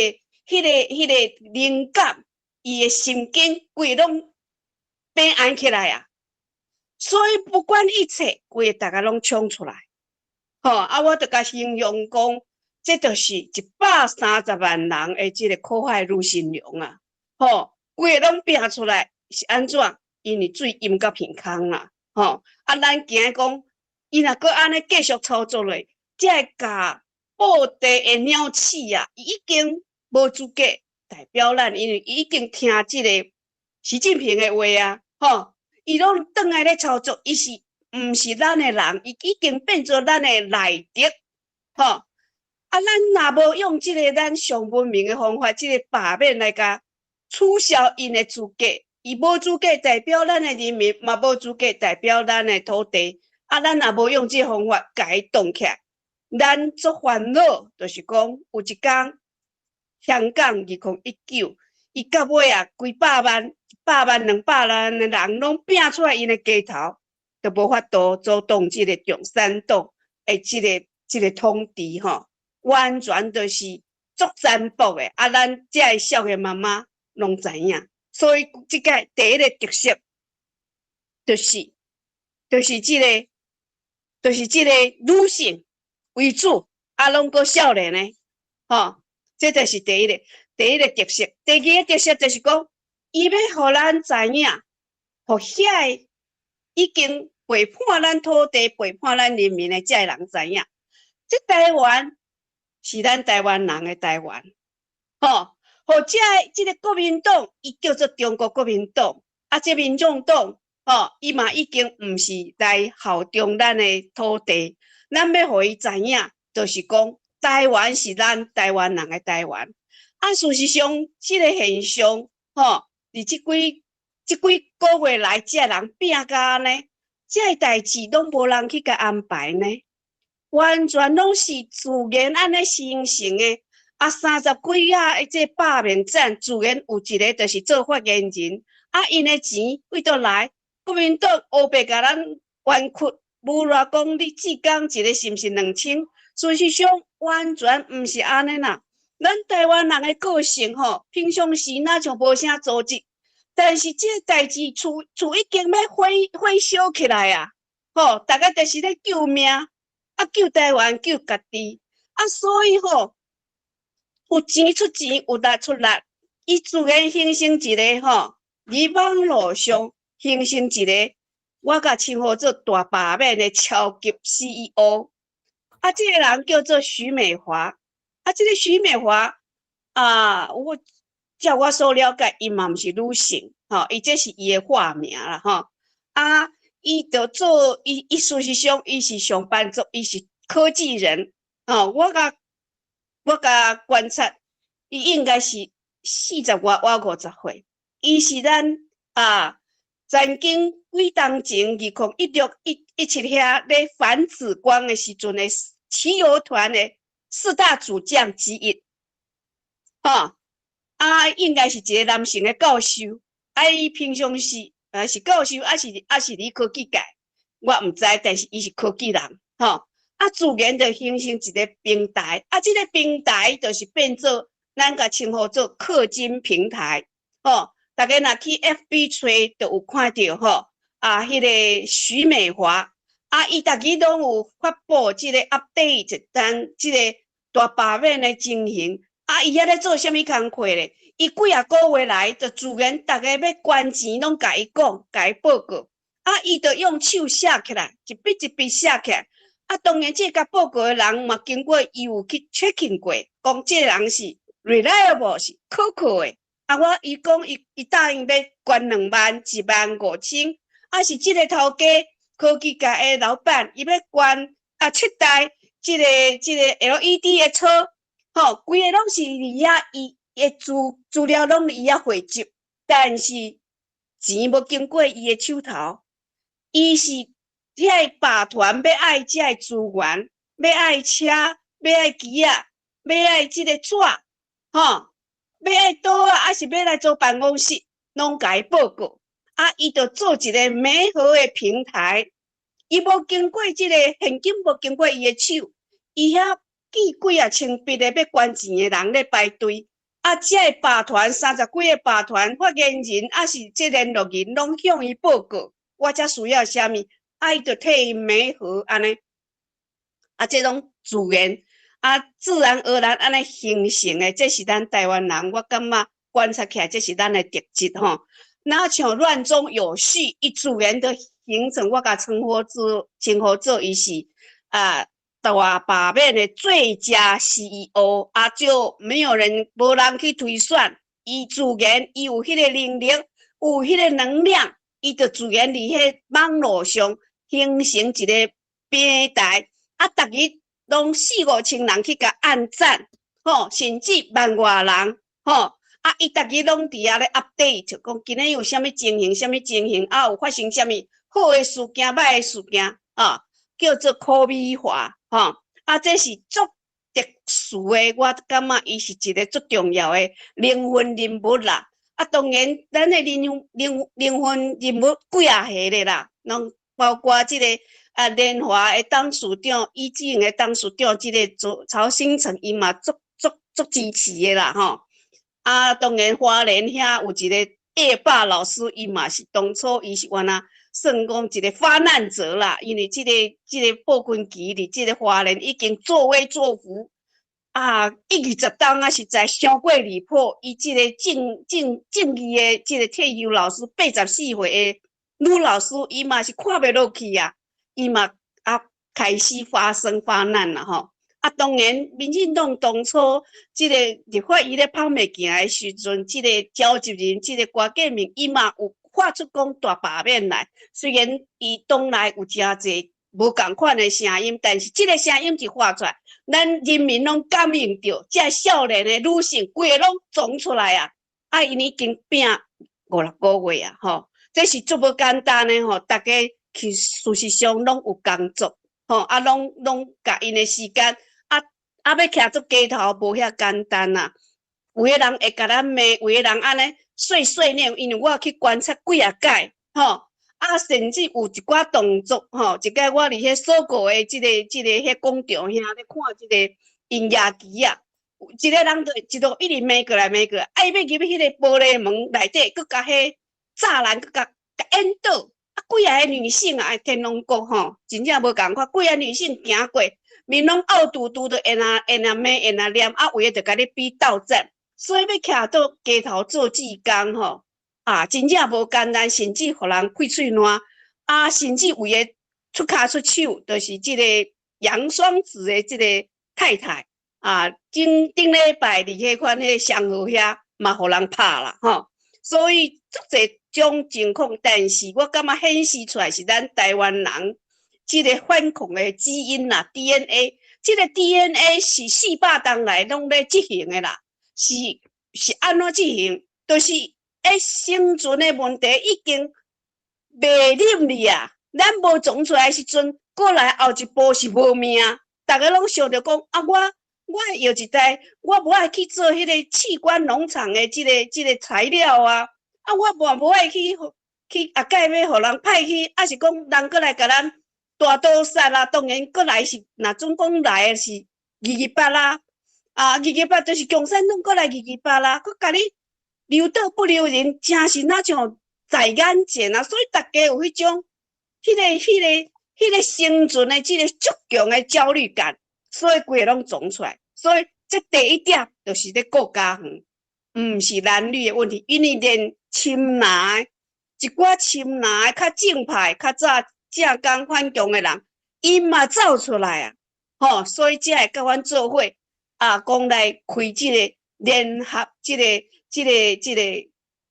靈感，伊的神經規攏變按起來啊！所以不管一切，規个逐家攏衝出來，吼啊！我就共形容講，這就是130萬人的這個苦海女神龍啊！吼，規个攏拼出來是按怎？因為水淹到鼻孔啦，吼啊！咱驚講，伊若閣按呢繼續操作落，才會共布袋的鳥鼠啊，伊已經無資格代表咱，因為伊已經聽這個習近平的話啊，吼！伊攏轉來咧操作，伊是毋是咱的人？伊已經變做咱的內敵，吼！啊，咱若無用這個咱上文明的方法，這個罷免來共取消𪜶的資格，伊無資格代表咱的人民，嘛無資格代表咱的土地。啊，咱若無用這個方法共伊擋起來，咱足煩惱，就是講有一工香港2019，伊到尾啊，幾百萬、100萬、200萬的人攏拼出來𪜶的街頭，都無法度阻擋這個共產黨的這個統治吼，完全就是足殘暴的。啊，咱遮的少年媽媽攏知影，所以這個第一個特色就是這個女性為主，啊，攏閣少年的，吼，這就是第一個特色。第二個特色就是講，伊欲予咱知影，予遐個已經背叛咱土地、背叛咱人民的這个人知影，這台灣是咱台灣人的台灣，吼，予這个這個國民黨，伊叫做中國國民黨，啊，這民眾黨，吼，伊嘛已經毋是來效忠咱的土地，咱欲予伊知影，就是講台灣是咱台灣人的台灣。啊，事實上，這個現象，吼，佇這幾個月來，這人變甲按呢，這个代誌攏無人去共安排呢，完全攏是自然按呢形成的。啊，三十幾仔的這罷免戰，自然有一個就是做發言人，啊，𪜶的錢佗佗來？國民黨烏白共咱冤屈，無賴講你志剛一個是毋是2000？事實上完全毋是按呢啦。咱台灣人的個性吼，平常時若像無啥組織，但是這個代誌厝厝已經欲火燒起來啊！吼，逐家就是咧救命，啊救台灣，救家己，啊所以吼，有錢出錢，有力出力，伊自然形成一個吼，佇網路上形成一個，我共稱呼做大罷免的超級 CEO。啊，這個人叫做許美華。啊，這個許美華啊，我照我所了解，伊嘛毋是女性，吼，伊這是伊的化名啦，吼。啊，伊就做伊，伊事實上伊是上班族，伊是科技人，吼。我共觀察，伊應該是40外倚50歲，伊是咱啊，曾經幾冬前2016、17遐咧反紫光的時陣的騎遊團的四大主將之一，吼啊，應該是一個男性的教授，啊，伊平常時啊是教授，抑是佇科技界，我毋知，但是伊是科技人，吼啊，自然就形成一個平台，啊，這個平台就是變做咱共稱呼做氪金平台，吼，逐家若去 FB 揣，就有看著吼，啊，彼個許美華。啊！伊逐日攏有發布這個 update，咱這個大罷免的情形。啊！伊遐咧做啥物工課咧？伊幾仔個月來，就自然逐家欲捐錢，攏共伊講，共伊報告。啊！伊就用手寫起來，一筆一筆寫起來。啊！當然，這個共報告的人嘛，經過伊有去 checking 過，講這個人是 reliable，是可靠的。啊！我伊講伊答應欲捐2萬、1萬5千，啊是這個頭家。科技界的老闆，伊欲捐啊七台這個 LED 的車，吼，規个攏是佇遐，伊的資料攏佇遐匯集，但是錢無經過伊的手頭，伊是遐个百團欲愛這个資源，欲愛車，欲愛機仔，欲愛這个紙，吼，欲愛桌仔，抑是欲來租辦公室，攏共伊報告。啊，伊就做一个媒合的平台，伊無經過這個現金，無經過伊的手，伊遐寄幾仔千筆的欲捐錢的人咧排隊。啊，這个百團30幾个百團發言人，抑是這聯絡人，攏向伊報告，我遮需要啥物，啊，伊就替𪜶媒合按呢。啊，這種自然啊，自然而然按呢形成的，這是咱台灣人，我感覺觀察起來，這是咱的特質吼。若像亂中有序，伊自然的形成，我共稱呼做伊是啊大罷免的最佳 CEO 啊，就沒有人無人去推選，伊自然伊有彼个能力，有彼个能量，伊就自然佇彼網路上形成一个平台，啊，逐日攏四五千人去共按讚，吼，甚至萬外人，吼。啊！伊逐日攏佇遐咧 update，講今日有啥物情形，啥物情形，啊有發生啥物好的事件、歹的事件，啊，叫做柯美華，吼，啊，這是足特殊的，我感覺伊是一個足重要的靈魂人物啦。啊，當然，咱的靈魂人物幾仔個咧啦，攏包括這個啊，聯華的董事長，以前的董事長，這個曹興誠，伊嘛足足足支持的啦，吼。啊，當然花蓮遐有一個葉霸老師，伊嘛是當初伊是原來算講一個發難者啦，因為這個布軍旗佇這個花蓮已經作威作福啊，一二十冬啊，實在傷過離譜。伊這個正義的這個退休老師，84歲的女老師，伊嘛是看袂落去啊，伊嘛啊開始發聲發難啦吼。啊，當然，民進黨當初這個立法伊咧拋物件的時陣，這個召集人，這個郭建明，伊嘛有發出講大罷免來。雖然伊黨內有誠濟無仝款的聲音，但是這個聲音一發出來，咱人民攏感應著，這少年的女性規个攏衝出來啊！啊，𪜶已經拼五六個月啊，吼，這是足無簡單的吼，逐家其事實上攏有工作，吼，啊，攏共𪜶的時間。啊，欲徛做街頭無遐簡單啊！有的人會共咱罵，有的人按呢碎碎念，因為我去觀察幾仔擺，吼，啊，甚至有一寡動作，吼，一擺我佇彼鎖國的這個彼廣場遐咧看這個音樂機啊，一個人就一路一直罵過來罵過來，啊，伊欲入去彼個玻璃門內底，閣共彼柵欄閣共緣倒，啊，幾仔个女性啊，天龍國吼，真正無仝款，幾个女性行過。面攏漚嘟嘟的，會若會若罵，會若念，啊，有的就共你比鬥戰，所以欲徛到街頭做志工吼，啊，真正無簡單，甚至予人氣喙瀾，啊，甚至有的出跤出手，就是這個楊雙子的這個太太，啊，頂頂禮拜佇彼款彼雙和遐嘛，予人拍啦，吼，所以足濟種情況，但是我感覺顯示出來是咱台灣人。這個反抗的基因啦，DNA，這個 DNA 是400冬來攏咧執行的啦，是按怎執行？就是咧生存的問題已經袂忍你啊！咱無創出來的時陣，過來後一步是無命，逐家攏想著講啊，我藥一袋，我無愛去做彼個器官農場的這個材料啊，啊，我嘛無愛去後蓋欲予人派去，抑是講人閣來共咱大屠殺啦，當然閣來是，若準講來的是228啦，啊，二二八就是共產黨閣來二二八啦，閣共你留島不留人，真是若像在眼前啊！所以逐家有彼種，彼個生存的這个足強的焦慮感，所以規个攏衝出來。所以這第一點就是咧顧家園，毋是男女的問題，因為連深藍的一寡深藍的較正派、較早正港反共的人，𪜶嘛走出來啊，吼，所以才會佮阮做伙啊，講來開這個聯合這個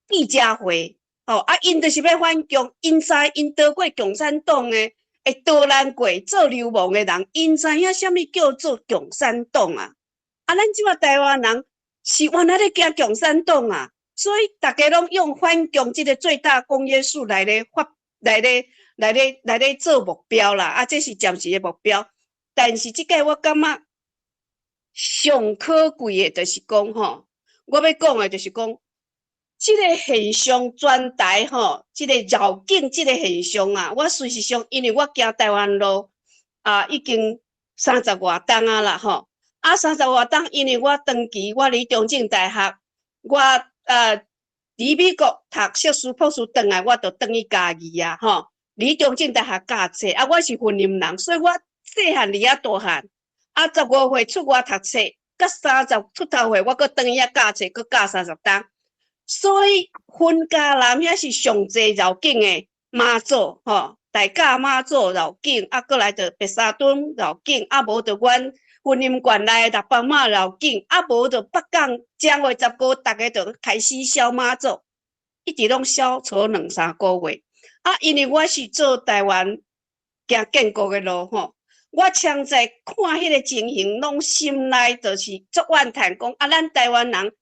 記者會，吼啊，𪜶就是欲反共，𪜶知𪜶逃過共產黨的，會逃難過做流亡的人，𪜶知影啥物叫做共產黨啊？啊，咱這馬台灣人是原來咧驚共產黨啊，所以逐家攏用反共這个最大公約數來咧發，來咧來咧來咧做目標啦。啊，這是暫時的目標。但是這擺我感覺上可貴的，就是講吼，我欲講的就是講，這个現象全台吼，這个繞境這个現象啊，我事實上，因為我行台灣路啊，已經三十外冬啊啦吼，啊三十外冬，因為我長期我佇中正大學，我佇美國讀碩士、博士轉來，我就轉去嘉義啊吼，佇中正大學教冊啊，我是雲林人，所以我細漢佇遐大漢，啊15歲出外讀冊，佮30出頭歲，我閣轉去遐教冊，閣教30冬。所以雲嘉南遐是上濟繞境的媽祖吼，大甲媽祖繞境，啊，閣來著白沙屯繞境，啊無著阮雲林縣內六班媽繞境，啊無著北港正月十五，逐家就開始燒媽祖，一直攏燒錯兩三個月。啊，因為我是做台灣行建國的路吼，我常在看彼个情形，攏心內就是足怨嘆，講啊，咱台灣人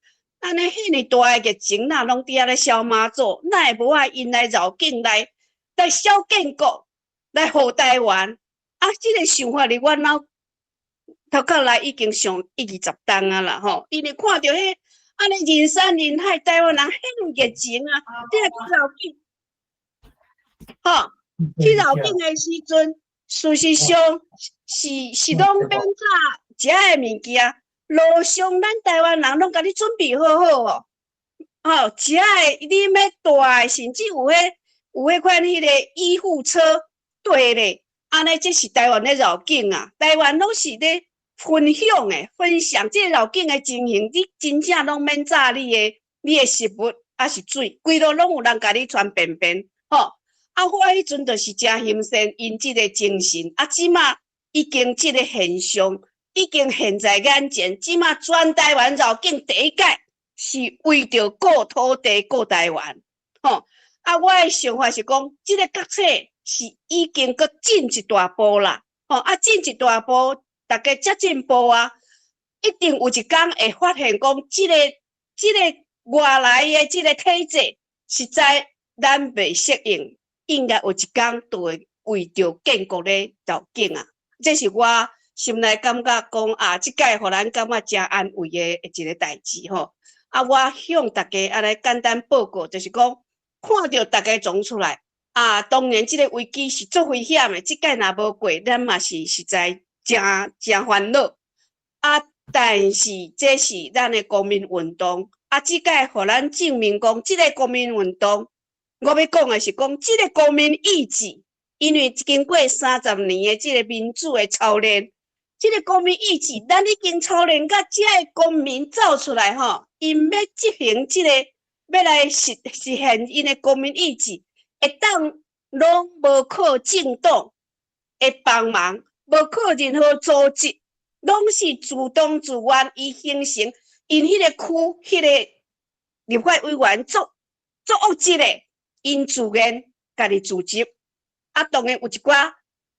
按呢彼爾大的熱情，若攏佇遐咧燒媽祖，哪會無愛𪜶來繞境來來燒建國，來護台灣？啊，這个想法佇阮腦頭殼內已經想一二十冬啊啦吼，因為看著彼按呢人山人海，台灣人彼爾熱情啊，你若去繞境，吼，去繞境的時陣，事實上是攏免炸食的物件，路上咱台灣人攏共你準備好好哦，吼，食的你欲帶的，甚至有彼款彼个醫護車對咧，按呢這是台灣的繞境啊，台灣攏是咧分享的，分享這個繞境的情形，你真正攏免炸你的食物，抑是水，規路攏有人共你傳便便，吼。啊，我彼陣就是誠欣羨𪜶這个精神，啊，這馬已經這个現象已經現在眼前，這馬全台灣繞境第一擺是為著顧土地、顧台灣，吼。啊，我的想法是講，這个決策是已經閣進一大步啦，吼。啊，進一大步，逐家遮進步啊，一定有一工會發現講，這个外來的這个體制，實在咱袂適應。應該有一工就會為著建國咧繞境啊，這是我心內感覺講啊，這擺予咱感覺誠安慰的一个代誌吼。啊，我向大家按呢簡單報告，就是講看著逐家總出來啊，當然這个危機是足危險的，這擺若無過，咱嘛是實在誠誠煩惱。啊，但是這是咱的國民運動，啊，這擺予咱證明講，這个國民運動。我欲講的是講，這个國民意志，因為經過三十年的這个民主的操練，這个國民意志，咱已經操練甲這个公民走出來吼，𪜶欲執行這个，欲來實現𪜶的國民意志，會當攏無靠政黨的幫忙，無靠任何組織，攏是自動自願，伊形成𪜶彼个區彼个立法委員足足惡質的。𪜶自願家己組織，啊，當然有一寡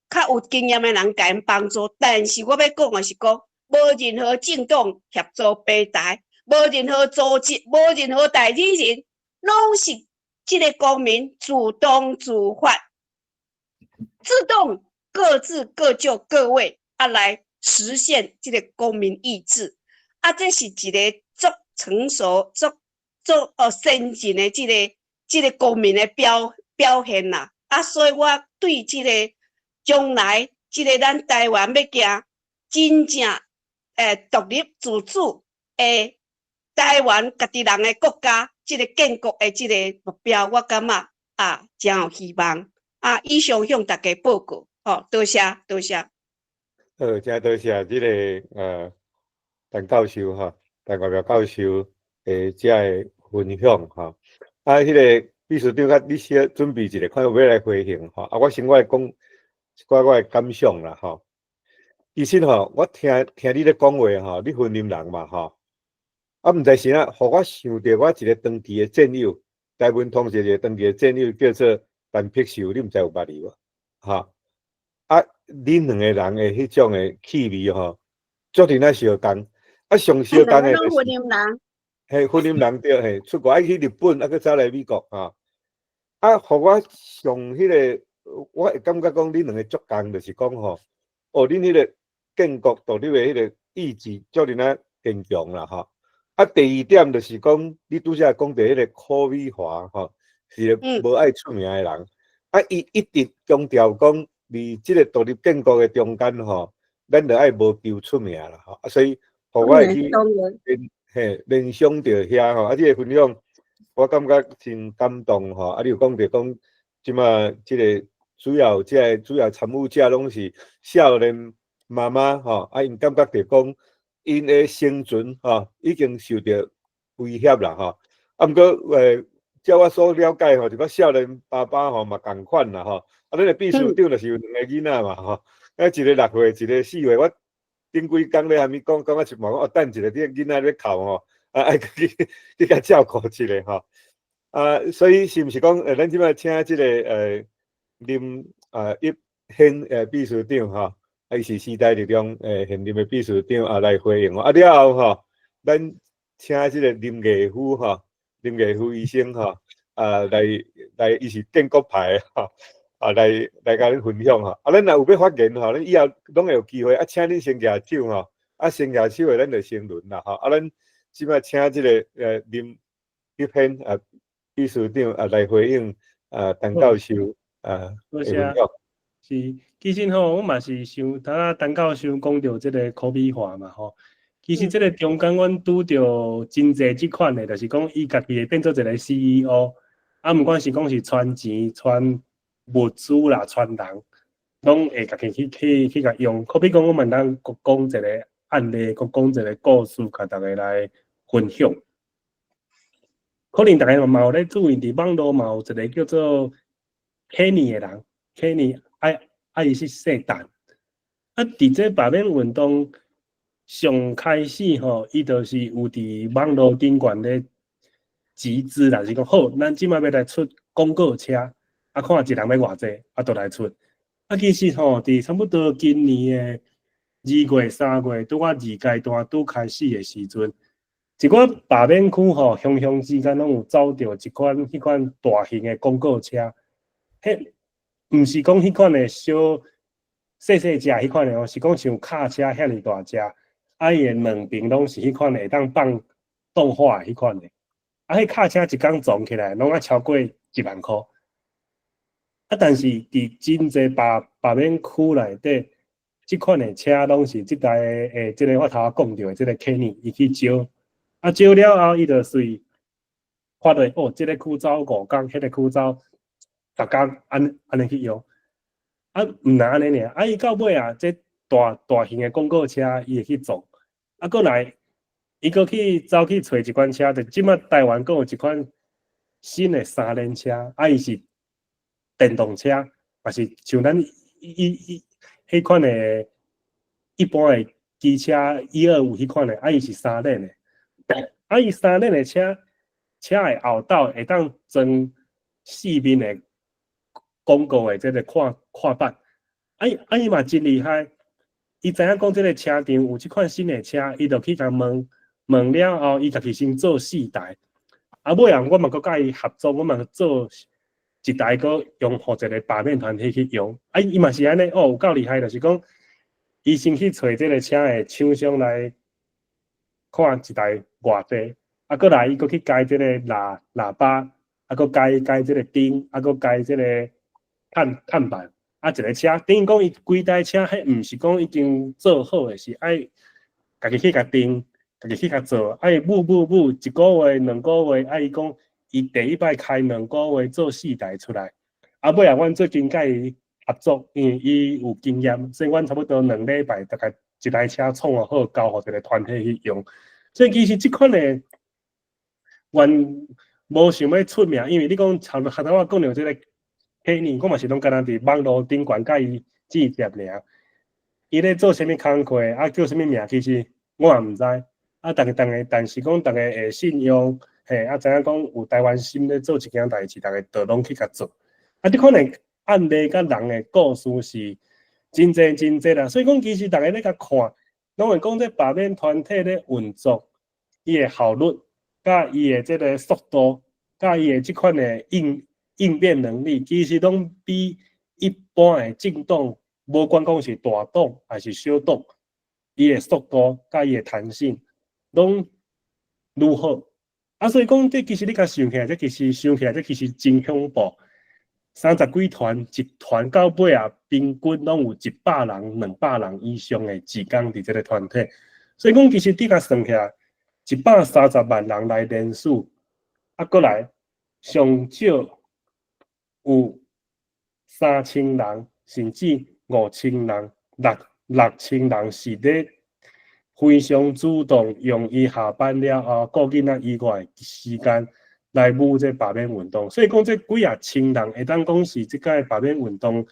較有經驗的人共𪜶幫助，但是我欲講的是講，無任何政黨協助平台，無任何組織，無任何代理人，攏是這个公民自動自發、自動各自各就各位，啊，來實現這个公民意志，啊，這是一个足成熟、足足先進的這个公民的表現啦，啊，所以我對這个將來這个咱台灣欲行真正獨立自主的台灣家己人的國家，這个建國的這个目標，我感覺啊，誠有希望。啊，以上向大家報告，吼，多謝多謝。好，誠多謝這个陳教授吼，陳國苗教授的這个分享吼。啊，彼个秘書長，啊，你先準備一下，看有欲來回應吼。啊，我先我來講一寡我的感想啦吼。其實吼，我聽聽你咧講話吼，你雲林人嘛吼，啊，毋知是啥，予我想著我一个長期的戰友，台文通一个長期的戰友叫做陳碧秀，你毋知有捌伊無？吼，啊，恁兩個人的彼種的氣味吼，足陣仔相仝，啊，上相仝的就是。雲林人。嘿，婚姻人對，嘿，出國愛去日本，啊，閣走來美國啊。啊，予我上彼個，我會感覺講恁兩个足仝，就是講吼，哦，恁彼個建國獨立的彼個意志足爾仔堅強啦，吼。啊，第二點就是講，你拄才講著彼個柯美華吼，是個無愛出名的人。啊，伊一直強調講，佇這個獨立建國的中間吼，咱著愛無求出名啦，吼。啊，所以，予我會去聯嘿聯想著遐吼。啊，這個分享我感覺真感動吼。啊，你有講著講，這馬這個主要這个主要參與者攏是少年媽媽吼。啊，𪜶感覺著講，𪜶的生存吼已經受著威脅啦吼。啊，毋過照我所了解吼，就講少年爸爸吼嘛仝款啦吼。啊，咱的秘書長就是有兩個囡仔嘛吼，啊，一个6歲，一个4歲。我頂幾工咧蝦米講講到一半，講哦，等一下，這个囡仔咧哭吼，啊，愛去去共照顧一下吼。啊，所以是毋是講，咱這擺請這个林啊玉軒秘書長吼，啊，伊是時代力量現任的秘書長啊來回應。啊了後吼，咱請這个林藝夫吼，林藝夫醫生吼，啊來來，伊是建國派的吼，啊來來共恁分享吼。啊，咱若有欲發言吼，咱以後攏會有機會。啊，請恁先舉手吼，啊，先舉手的咱就先輪啦吼。啊，咱這擺請這個林玉軒啊秘書長啊來回應啊陳教授啊多謝。是，其實吼，我嘛是想，頭仔陳教授講著這个柯美華嘛吼。其實這个中間，阮拄著真濟這款的，就是講伊家己會變做一个 CEO，啊，毋管是講是傳錢、傳物資啦、傳人，攏會家己去去去共用。好比講，我們當講一个案例，閣講一个故事，共大家來分享。可能大家嘛有咧注意，佇網路嘛有一个叫做 Kenny 的人，Kenny 啊啊，伊是姓陳。啊，佇這罷免運動上開始吼，伊就是有佇網路頂懸咧集資啦，是講好，咱這擺欲來出廣告車，啊，看一人欲偌濟，啊，就來出。啊，其實吼，佇差不多今年的2月、3月，拄仔二階段拄開始的時陣，一寡罷免區吼，鄉鄉之間攏有走著一款彼款大型的廣告車，彼毋是講彼款的小細細隻彼款的哦，是講像卡車遐爾大隻，啊，伊的兩邊攏是彼款會當放動畫彼款的，啊，彼卡車一工裝起來，攏愛超過1萬箍。啊，但是佇真濟罷罷免區內底，這款的車攏是這台這个我頭仔講著的這个 Kenny 伊去招，啊，招了後，伊就隨發落哦，這个區走5工，彼个區走10工，按按呢去用。啊，毋但按呢爾，啊，伊到尾啊，這大大型的廣告車，伊會去做，啊，閣來，伊閣去走去揣一款車，就這馬台灣閣有一款新的三輪車，啊，伊是電動車，嘛是像咱一一彼款的，一般的機車125彼款的，啊，伊是三輪的，啊，伊三輪的車，車的後斗會當裝四面的廣告的這个看看板，啊伊啊伊嘛真厲害，伊知影講這个車場有這款新的車，伊就去共問問了後，伊家己先做四台，啊尾後我嘛閣佮伊合作，我嘛做一台閣用予一个罷免團體去用，啊伊嘛是按呢，哦有夠厲害，就是講伊先去揣這个車的廠商來看一台偌濟，啊閣來伊閣去改這个喇喇叭，啊閣改改這个燈，啊閣改這个看看板，啊一个車等於講伊規台車，彼毋是講已經做好的，是愛家己去共訂，家己去共做，啊伊舞舞舞一個月、兩個月，啊伊講伊第一擺開兩個月做四台出來，啊尾後阮最近佮伊合作，因為伊有經驗，所以阮差不多2禮拜大概一台車創好，交予一个團體去用。所以其實這款的，阮無想欲出名，因為你講頭頭我講著這个 Kenny，我嘛是攏干焦佇網路頂懸佮伊接觸爾。伊咧做啥物工課，啊叫啥物名，其實我也毋知。啊，逐个逐个，但是講逐个會信用，嘿，啊知影講有台灣心咧做一件代誌，逐个就攏去共做。啊，這款的案例佮人的故事是真濟真濟啦。所以講，其實逐个咧共看，攏會講這罷免團體咧運作，伊的效率，佮伊的這个速度，佮伊的這款的應變能力，其實攏比一般的政黨，無管講是大黨抑是小黨，伊的速度佮伊的彈性，攏愈好。啊，所以講，這其實你共想起來，這其實想起來，這其實真恐怖。三十幾團，一團到尾啊，平均攏有100人、200人以上的志工佇這个團體。所以講，其實你共算起來，130萬人來聯署，啊，閣來上少有3000人，甚至5000人、6000人是咧非常主動，用伊下班了後，顧囡仔以外的時間來舞這罷免運動。所以講，這幾仔千人會當講是這擺罷免運動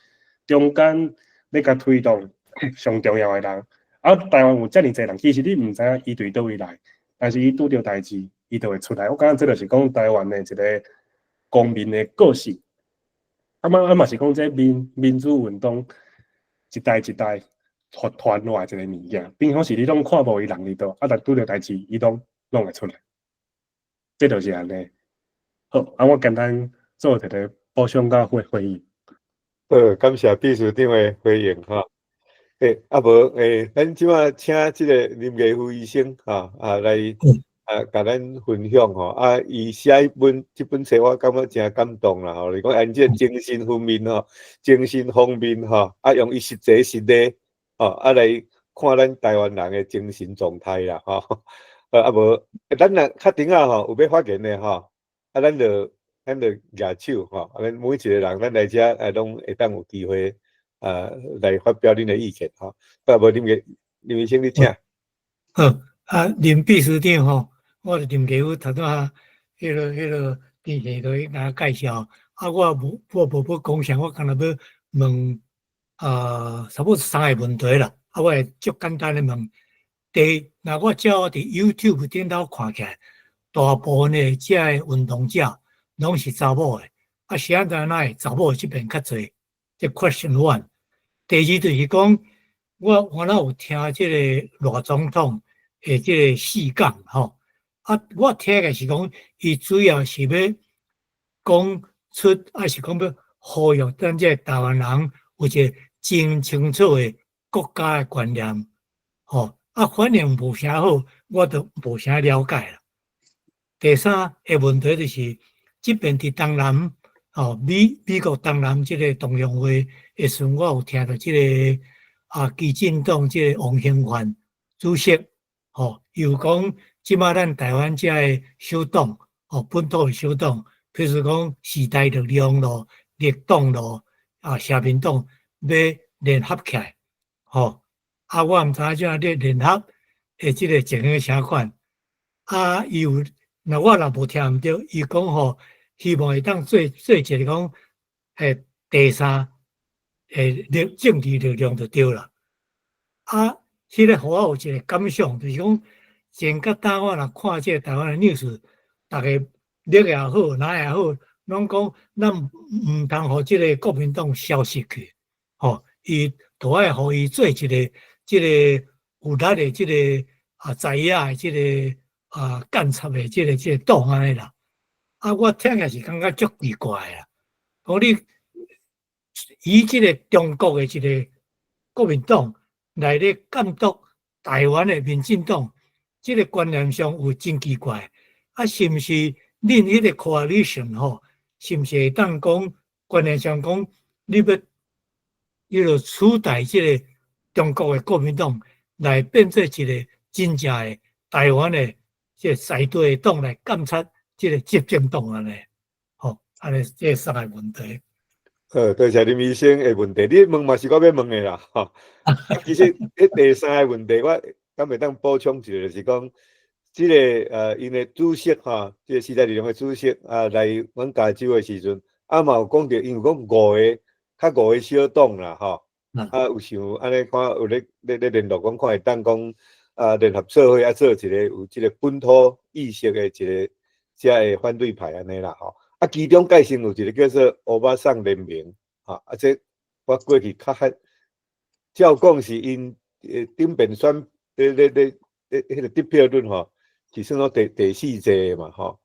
中間咧共推動上重要的人。啊，台灣有遮爾濟人，其實你毋知影伊對佗位來，但是伊拄著代誌，伊就會出來。我感覺這就是講台灣的一個公民的個性。啊嘛啊嘛是講這民主運動一代一代傳傳落來一個物件，平常時你攏看無伊人佇佗，啊，但拄著代誌，伊攏會出來。這就是按呢。好，啊，我簡單做一個補充佮回應。好，感謝秘書長的回應吼。啊無咱這擺請這个林藝夫醫生吼啊來啊，共咱分享吼。啊，伊寫彼本這本冊，我感覺誠感動啦吼。伊講按這精神方面吼，精神方面吼，啊，用伊實際實例吼，啊來看咱台灣人的精神狀態啦吼。啊無，咱若較頂仔吼有欲發言的吼，啊，咱就舉手吼，啊，咱每一個人，咱來遮啊，攏會當有機會啊來發表恁的意見吼。啊，無林醫生你請。好，啊，林秘書長吼，我是林家夫，頭拄仔彼个電視都去共我介紹，啊，我無欲講啥，我干焦欲問啊，差不多三个問題啦，啊，我會足簡單的問。第一，若我照我佇 YouTube 頂頭看起來，大部分的這个運動者攏是查某的，啊，是按怎會查某的這邊較濟？這 question one。第二就是講，我若有聽這个賴總統的這个試講吼，啊，我聽的是講，伊主要是欲講出，抑是講欲呼籲咱這个台灣人有一個真清楚的國家的觀念，吼，啊，反應無啥好，我就無啥了解啦。第三个問題就是，這邊佇東南，吼，美國東南這个同鄉會的時陣，我有聽著這个啊，基進黨這个王興範主席，吼，伊有講，這擺咱台灣遮的小黨，吼，本土的小黨，譬如講時代力量咯、綠黨咯、啊，社民黨，欲聯合起來，吼，啊，我毋知影這咧聯合的這个情形啥款，啊，伊有，若我若無聽毋著，伊講吼，希望會當做一个講，第三，力政治力量就對啦。啊，彼个予我有一个感想，就是講，前較早我若看這个台灣的 news，逐个綠也好，藍也好，攏講咱毋通予這个國民黨消失去，吼，伊都愛予伊做一个這个有力的這个啊在野的這个啊監察的這個黨按呢啦。啊，我聽起來是感覺足奇怪啦。講你以這個中國的這个國民黨來咧監督台灣的民進黨，這個觀念上有真奇怪。啊，是毋是恁彼个 coalition 吼？是毋是會當講觀念上講，你欲彼个取代這个中國的國民黨，來變做一個真正的台灣的這个在地的黨來監察這个執政黨按呢？吼，按呢這三個問題。好，多謝林醫生的問題，你問嘛是我欲問的啦，吼。其實，彼第三个問題，我敢會當補充一下，就是講，這个𪜶的主席吼，這个時代力量的主席啊，來阮加州的時陣，啊嘛有講著，𪜶有講五个，較五个小黨啦，吼，啊有想按呢看有咧聯絡，講看會當講啊聯合做伙啊做一個有這个本土意識的一个遮个反對派按呢啦，吼。啊，其中蓋先有一个叫做歐巴桑聯盟，吼，啊，這我過去較罕，照講是𪜶頂邊選咧咧咧咧彼个得票率吼，是算做第四屆嘛吼。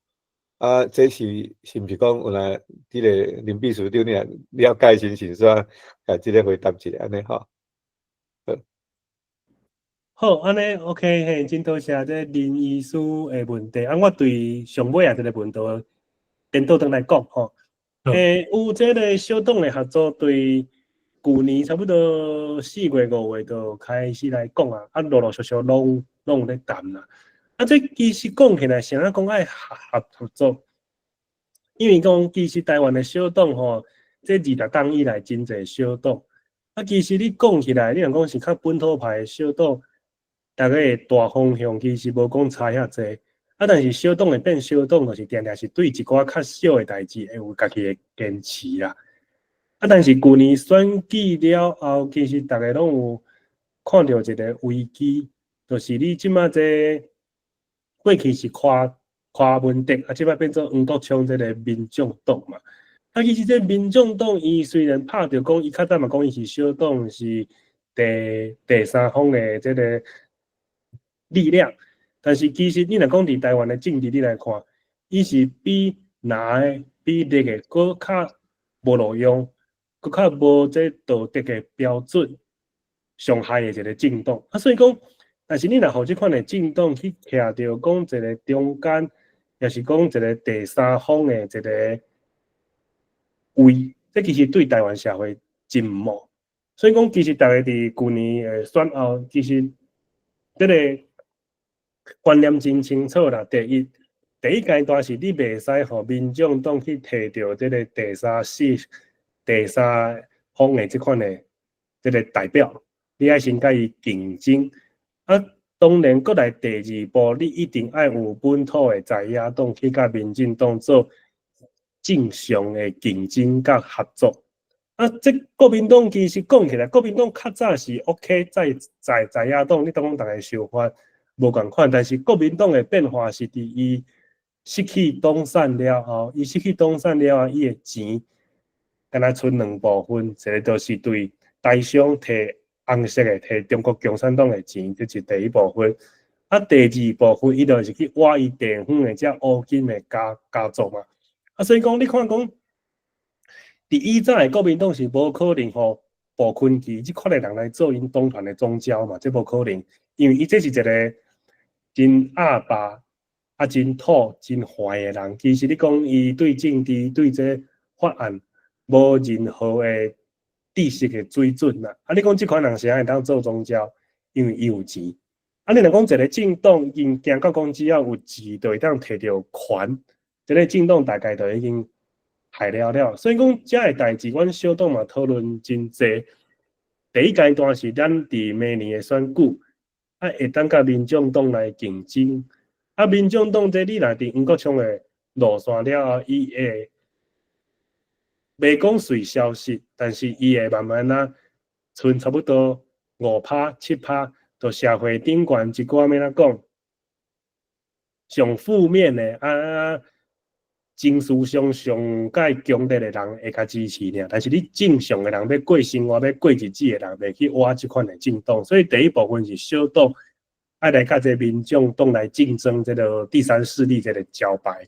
啊，這是毋是講有來這个林秘書長你若了解先先煞，共這个回答一下按呢吼。好，按呢 OK 嘿，真多謝這林醫師的問題。啊，我對上尾仔這个問題，顛倒轉來講吼。有這个小黨的合作，對舊年差不多4月5月就開始來講啊，啊，陸陸續續攏有咧談啦。啊，這其實講起來，啥講愛合作？因為講其實台灣的小黨吼，這20冬以來真濟小黨。啊，其實你講起來，你若講是較本土派的小黨，逐个的大方向其實無講差遐濟。啊，但是小黨會變小黨，就是定定是對一寡較小的代誌會有家己的堅持啦。啊，但是舊年選舉了後，其實逐个攏有看著一个危機，就是你這馬這過去是柯文哲，啊，這擺變做黃國昌這个民眾黨嘛。啊，其實這民眾黨伊雖然拍著講，伊較早嘛講伊是小黨，是第三方的這个力量，但是其實你若講佇台灣的政治你來看，伊是比藍的、比綠的閣較無路用，閣較無這道德的標準上害的一个政黨。啊，所以講，但是你若予這款的政黨去徛著講一个中間，抑是講一个第三方的一个位，這其實對台灣社會真毋好。所以講，其實逐家佇舊年的選後，其實這个觀念真清楚啦。第一，第一階段是你袂使予民眾黨去提著這个第三方的這款的這个代表，你愛先共伊競爭。啊，當然，閣來第二步，你一定愛有本土的在野黨去佮民進黨做正常的競爭佮合作。啊，這國民黨其實講起來，國民黨較早是 OK，在野黨，你當講逐个想法無仝款，但是國民黨的變化是佇伊失去黨產了後，伊失去黨產了後，伊的錢敢若賰兩部分，一个就是對台商提紅色的，提中國共產黨的錢，這是第一部分。啊，第二部分，伊就是去挖伊地方的這烏金的家族嘛。啊，所以講，你看講，佇以早的國民黨是無可能予傅崐萁這款的人來做𪜶黨團的總召嘛，這無可能，因為伊這是一个真鴨霸、啊真土、真壞的人。其實你講伊對政治、對這法案無任何的知識的水準啦。啊，你講這款人是按會當做總召？因為伊有錢。啊，你若講一个政黨已經行到講只要有錢就會當提著權，這个政黨大概就已經害了了。所以講這个代誌，阮小黨嘛討論真濟。第一階段是咱佇明年的選舉，啊會當佮民眾黨來競爭。啊，民眾黨這你若佇黃國昌的路線了後，伊會袂講隨消失，但是伊會慢慢仔賰差不多5趴、7趴，就社會頂懸一寡欲按怎講，上負面的啊，情緒上上蓋強烈的人會較支持爾，但是你正常的人欲過生活、欲過日子的人，袂去倚這款的政黨。所以第一部分是小黨愛來佮這民眾黨來競爭這个第三勢力這个招牌。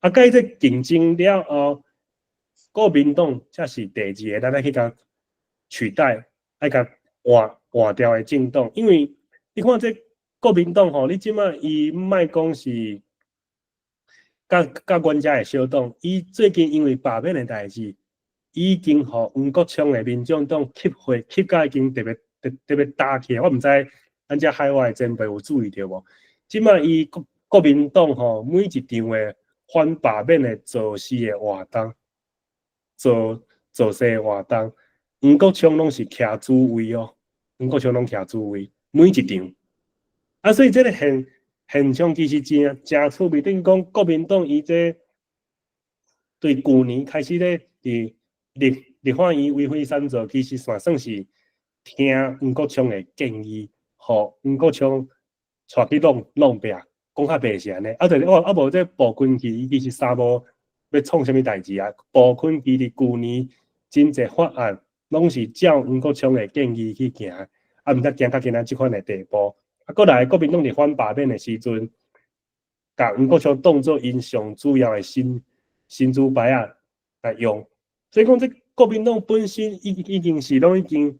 啊，佮這競爭了後，國民黨才是第二个，咱愛去共取代，愛共換掉的政黨。因為你看這國民黨吼，你這馬伊莫講是佮阮遮的小黨，伊最近因為罷免的代誌，已經予黃國昌的民眾黨吸血吸甲已經特別特特別焦起來。我毋知咱遮海外的前輩有注意著無？這馬伊國民黨吼，每一場的反罷免的造勢的活動，造勢的活動，黃國昌攏是徛主位哦，黃國昌攏徛主位，每一場。啊，所以這个現象其實真誠趣味，等於講國民黨伊這對舊年開始咧佇立法院為非三做，其實算是聽黃國昌的建議，予黃國昌帶去弄壁，講較白是按呢。啊，就是我啊無這傅崐萁，伊其實三無欲創啥物代誌啊？傅崐萁佇舊年真濟法案，攏是照黃國昌的建議去行，啊，毋才行到今仔這款的地步。啊，閣來國民黨佇反罷免的時陣，共黃國昌當做𪜶上主要的神主牌仔來用。所以講，這國民黨本身已經是攏已經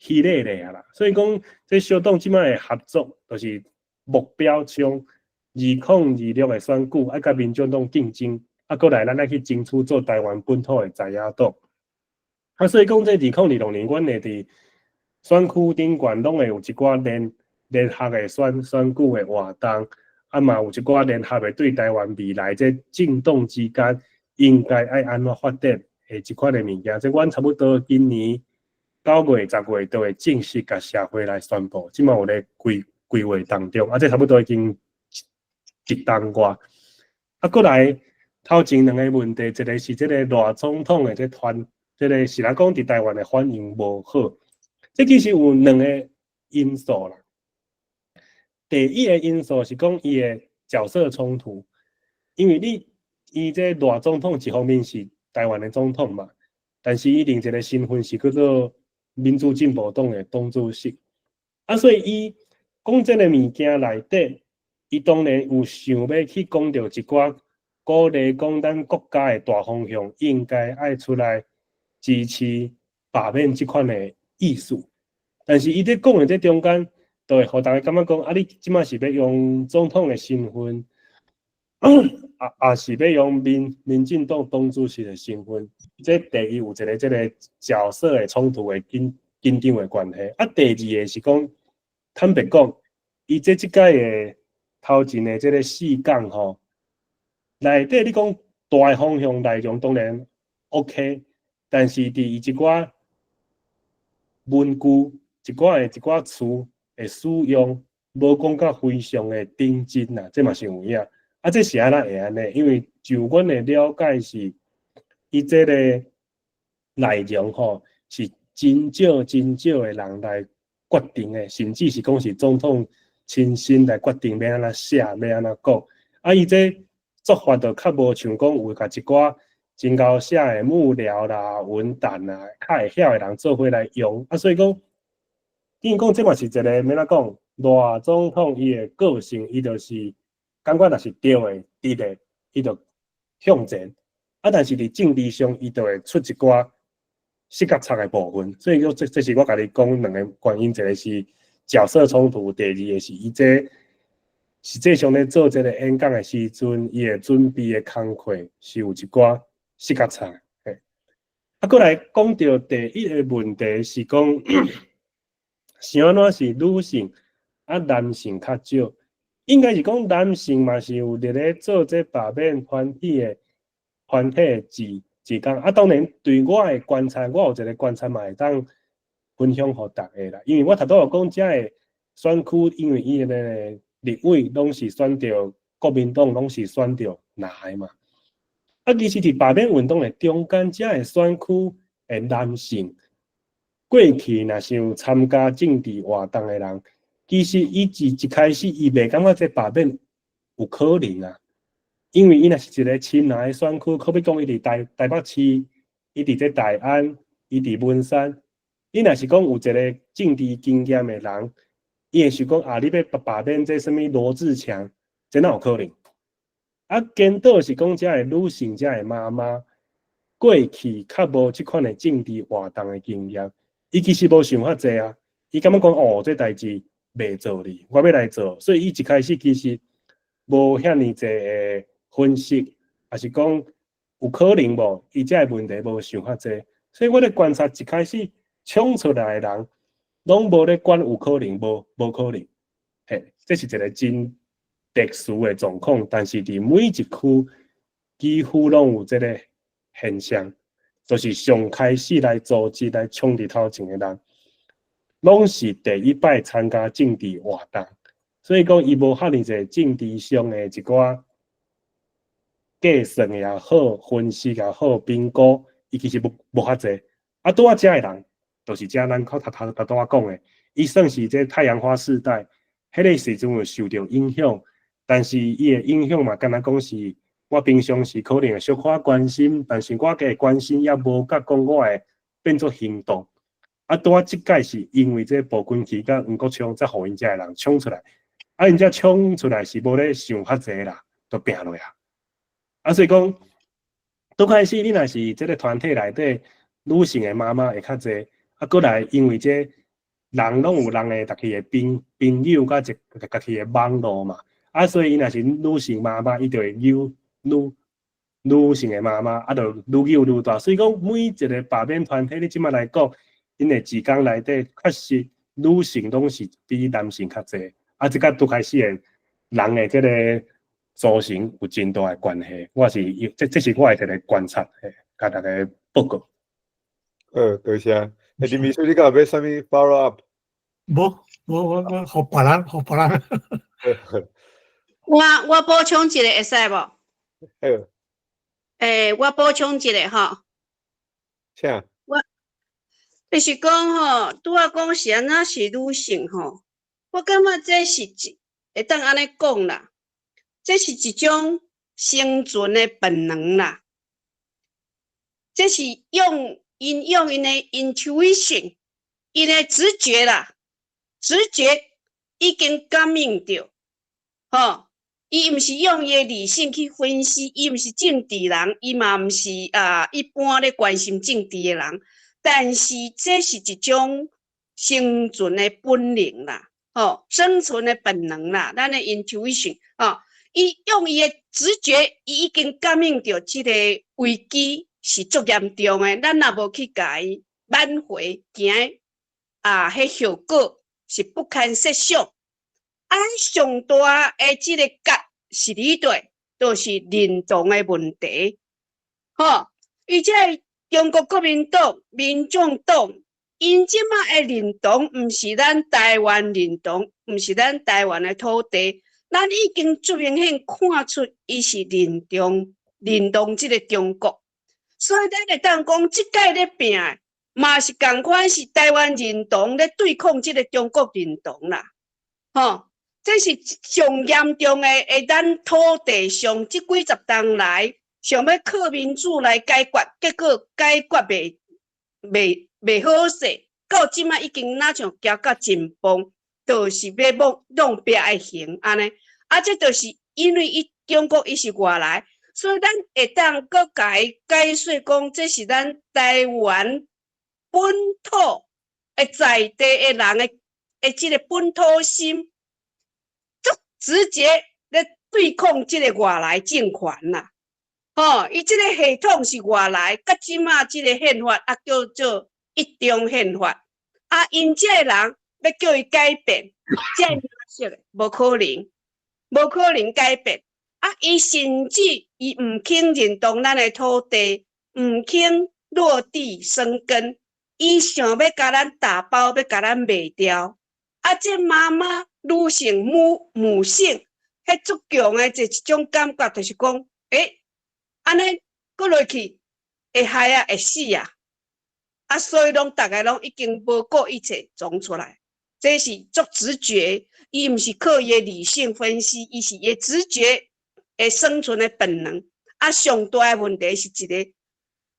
虛咧咧啊啦。所以講，這小黨這擺的合作，就是目標衝2026的選舉，愛佮民進黨競爭，啊，閣來咱愛去爭取做台灣本土的在野黨。啊，所以講，這2026年，阮會佇選區頂懸攏會有一寡聯合的選舉的活動，啊嘛有一寡聯合的對台灣未來這政黨之間應該愛按怎發展的這款的物件。這阮差不多今年9月、10月就會正式共社會來宣布，這馬有咧規劃當中，啊，這差不多已經一冬外。啊，閣來頭前兩個問題，一個是這個賴總統的這團，這個是來講佇台灣的反應無好，這其實有兩個因素啦。第一個因素是講伊的角色衝突，因為你伊這賴總統一方面是台灣的總統嘛，但是伊另一個身份是叫做民主進步黨的黨主席，啊，所以伊講這個物件內底，伊當然有想欲去講著一寡鼓勵講咱國家的大方向，應該愛出來支持罷免這款的意思，但是伊佇講的這中間，就會予大家感覺講，啊，你這馬是欲用總統的身份，啊，抑是欲用民進黨黨主席的身份？這第一有一個這個角色的衝突的緊張的關係。啊，第二个是講，坦白講，伊這擺的頭前的這個四講吼，內底你講大方向內容當然 OK，但是佇伊一寡文句、一寡詞的使用，無講甲非常的頂真啦，這嘛是有影。啊，這是按怎會按呢？因為就阮的了解是，伊這個內容吼是真少真少的人來決定的，甚至是講是總統親身來決定欲按怎寫，欲按怎講。啊，伊這做法就較無像講有共一寡真𠢕寫的幕僚啦、文旦啦，較會曉的人做伙來用。啊，所以講，等於講這嘛是一個欲按怎講，賴總統伊的個性，伊就是感覺若是對的、直的，伊就向前。啊，但是佇政治上，伊就會出一寡失角差的部分。所以講，這是我共你講兩個原因，一個是角色衝突，第二個是伊這實際上咧做這個演講的時陣，伊的準備的工課是有一寡失角差。嘿，啊，閣來講著第一個問題是講，是按怎是女性啊，男性較少？應該是講男性嘛是有佇咧做這罷免團體的志工。啊，當然對我的觀察，我有一個觀察嘛會當分享予大家啦。因為我頭拄有講，遮个選區因為伊的立委攏是選著國民黨，攏是選著藍的嘛。啊，其實佇罷免運動的中間，遮个選區的男性過去若是有參加政治活動的人，其實伊自一開始伊袂感覺這罷免有可能啊，因為伊若是一個深藍的選區，好比講伊佇台北市，伊佇這大安，伊佇文山，你若是講有一個政治經驗的人，伊會想講啊，你欲罷免這啥物羅智強，這哪有可能？啊，顛倒是講遮的女性，遮的媽媽，過去較無這款的政治活動的經驗，伊其實無想遐濟啊，伊感覺講哦，這代誌袂做哩，我欲來做，所以伊一開始其實無遐爾濟的分析，抑是講有可能無？伊這个問題無想遐濟，所以我咧觀察一開始衝出來的人，攏無咧管有可能無可能，嘿，這是一個真特殊的狀況，但是佇每一區幾乎攏有這個現象，就是上開始來組織來衝佇頭前的人，攏是第一擺參加政治活動，所以講伊無遐爾濟政治上的一寡計算也好、分析也好、評估，伊其實無遐濟。啊，拄仔遮的人，就是遮咱頭拄仔講的，伊算是這太陽花世代，彼個時陣有受著影響，但是伊的影響嘛，敢若講是我平常時可能會小可關心，但是我的關心也無甲講我會變做行動。啊，拄仔這擺是因為這傅崑萁佮黃國昌才予𪜶遮的人衝出來。啊，啊，𪜶遮衝出來是無咧想較濟啦，就拚落啊。啊，所以講，拄開始你若是這个團體內底女性的媽媽會較濟，啊，閣來因為這人攏有人的家己的朋友佮一家己的網路嘛，啊，所以伊若是女性媽媽，伊就會揪女性的媽媽，啊，就愈揪愈大。所以講，每一个罷免團體，你這馬來講，𪜶的志工內底確實女性攏是比男性較濟，啊，這佮拄開始的人的這个組成有真大的關係。我是這是我的一个觀察，嘿，共大家報告。多謝。欸，林秘書，你敢有欲啥物 follow up？無，我，予別人，予別人。我補充一个會使無？好。欸，我補充一个吼。請。我就是講吼，拄仔講是按怎是女性吼，我感覺這是一會當按呢講啦，這是一種生存的本能啦，這是用𪜶用𪜶的 intuition，𪜶的直覺啦，直覺已經感應著，吼，伊毋是用伊的理性去分析，伊毋是政治人，伊嘛毋是啊一般咧關心政治的人，但是這是一種生存的本能啦，吼，生存的本能啦，咱的 intuition，吼，伊用伊的直覺，伊已經感應著這個危機是足嚴重的，咱若無去共伊挽回，驚啊，彼後果是不堪設想。啊，上大的這个結是佇佗，就是認同的問題。吼，伊這个中國國民黨、民眾黨，𪜶這馬的認同，毋是咱台灣認同，毋是咱台灣的土地，咱已經足明顯看出伊是認同這个中國。所以咱會當講，這擺咧拚的，嘛是仝款是台灣認同咧對抗這个中國認同啦，吼。這是上嚴重的，的咱土地上這幾十冬來，想欲靠民主來解決，結果解決袂好勢，到這馬已經若像行到盡崩，就是欲弄壁的形按呢。啊，這就是因為伊中國伊是外來，所以咱會當閣共伊解說講，這是咱台灣本土的在地的人的這个本土心。直接咧對抗這个外來政權啦，吼！伊這个系統是外來，佮這馬這个憲法啊叫做一中憲法，啊，𪜶這个人欲叫伊改變，這個模式無可能，無可能改變。啊，伊甚至伊毋肯認同咱的土地，毋肯落地生根，伊想欲共咱打包，欲共咱賣掉。啊，這媽媽女性母性，彼足強的這一種感覺，就是講，欸，按呢閣落去會害啊，會死啊！啊，所以攏逐个攏已經無顧一切衝出來，這是足直覺，伊毋是靠伊的理性分析，伊是伊直覺的生存的本能。啊，上大的問題是一个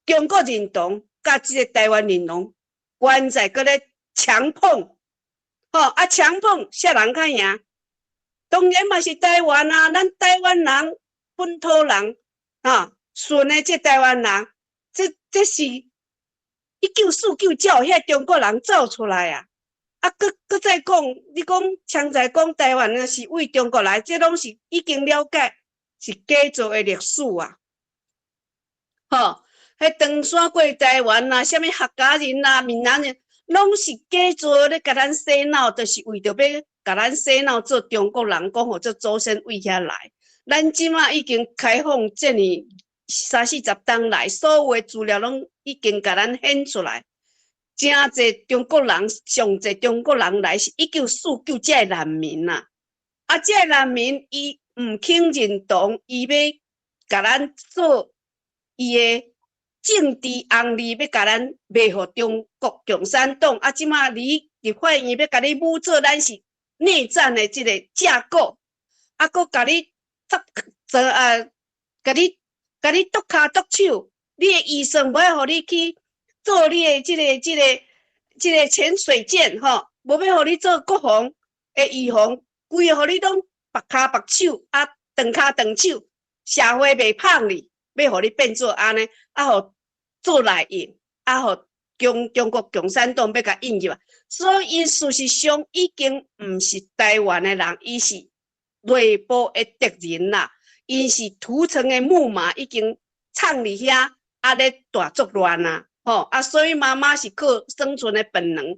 中國認同佮這个台灣認同，現在閣咧強碰。吼啊！強碰啥人較贏？當然嘛是台灣啊！咱台灣人本土人，啊，純的這台灣人，這是1949才有遐中國人走出來啊！啊，閣再講，你講強在講台灣呢是為中國來，這攏是已經了解，是假造的歷史啊！吼，彼唐山過台灣啊，啥物客家人啊、閩南人，攏是假造咧，共咱洗腦，就是為著欲共咱洗腦做中國人，講予做祖先為遐來。咱這馬已經開放這爾三四十冬來，所有的資料攏已經共咱顯出來。誠濟中國人，上濟中國人來是1949這个難民啊！啊，這个難民伊毋肯認同，伊欲共咱做伊的政治紅利，欲共咱賣予中國共產黨。啊，這馬你立法院欲共你武做，咱是內戰的這个架構，啊，閣共你做啊，共你剁跤剁手，你的預算無愛予你去做你的這个潛水艦吼，無欲予你做國防的預防，規个予你攏縛跤縛手，啊，斷跤斷手，社會袂放你，欲予你變做按呢，啊，予做內應，啊，予中國共產黨欲共引入來，所以𪜶事實上已經毋是台灣的人，伊是內部的敵人啦，𪜶是屠城的木馬，已經藏佇遐，啊咧大作亂啊，吼啊，所以媽媽是靠生存的本能，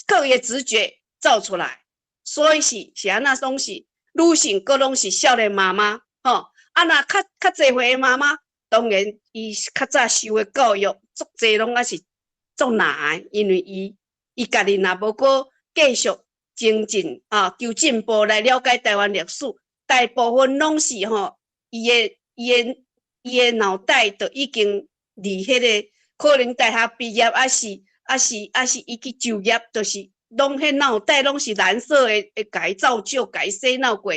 靠伊的直覺走出來，所以是按怎攏是女性，閣攏是少年媽媽，吼啊，若較濟歲的媽媽，當然伊較早受的教育，足濟攏猶是足難的，因為伊家己若無閣繼續精進啊，求進步來了解台灣歷史，大部分攏是吼，伊的腦袋就已經佇彼個可能大學畢業，抑是伊去就業，就是攏彼腦袋攏是藍色的共造就、共洗腦過，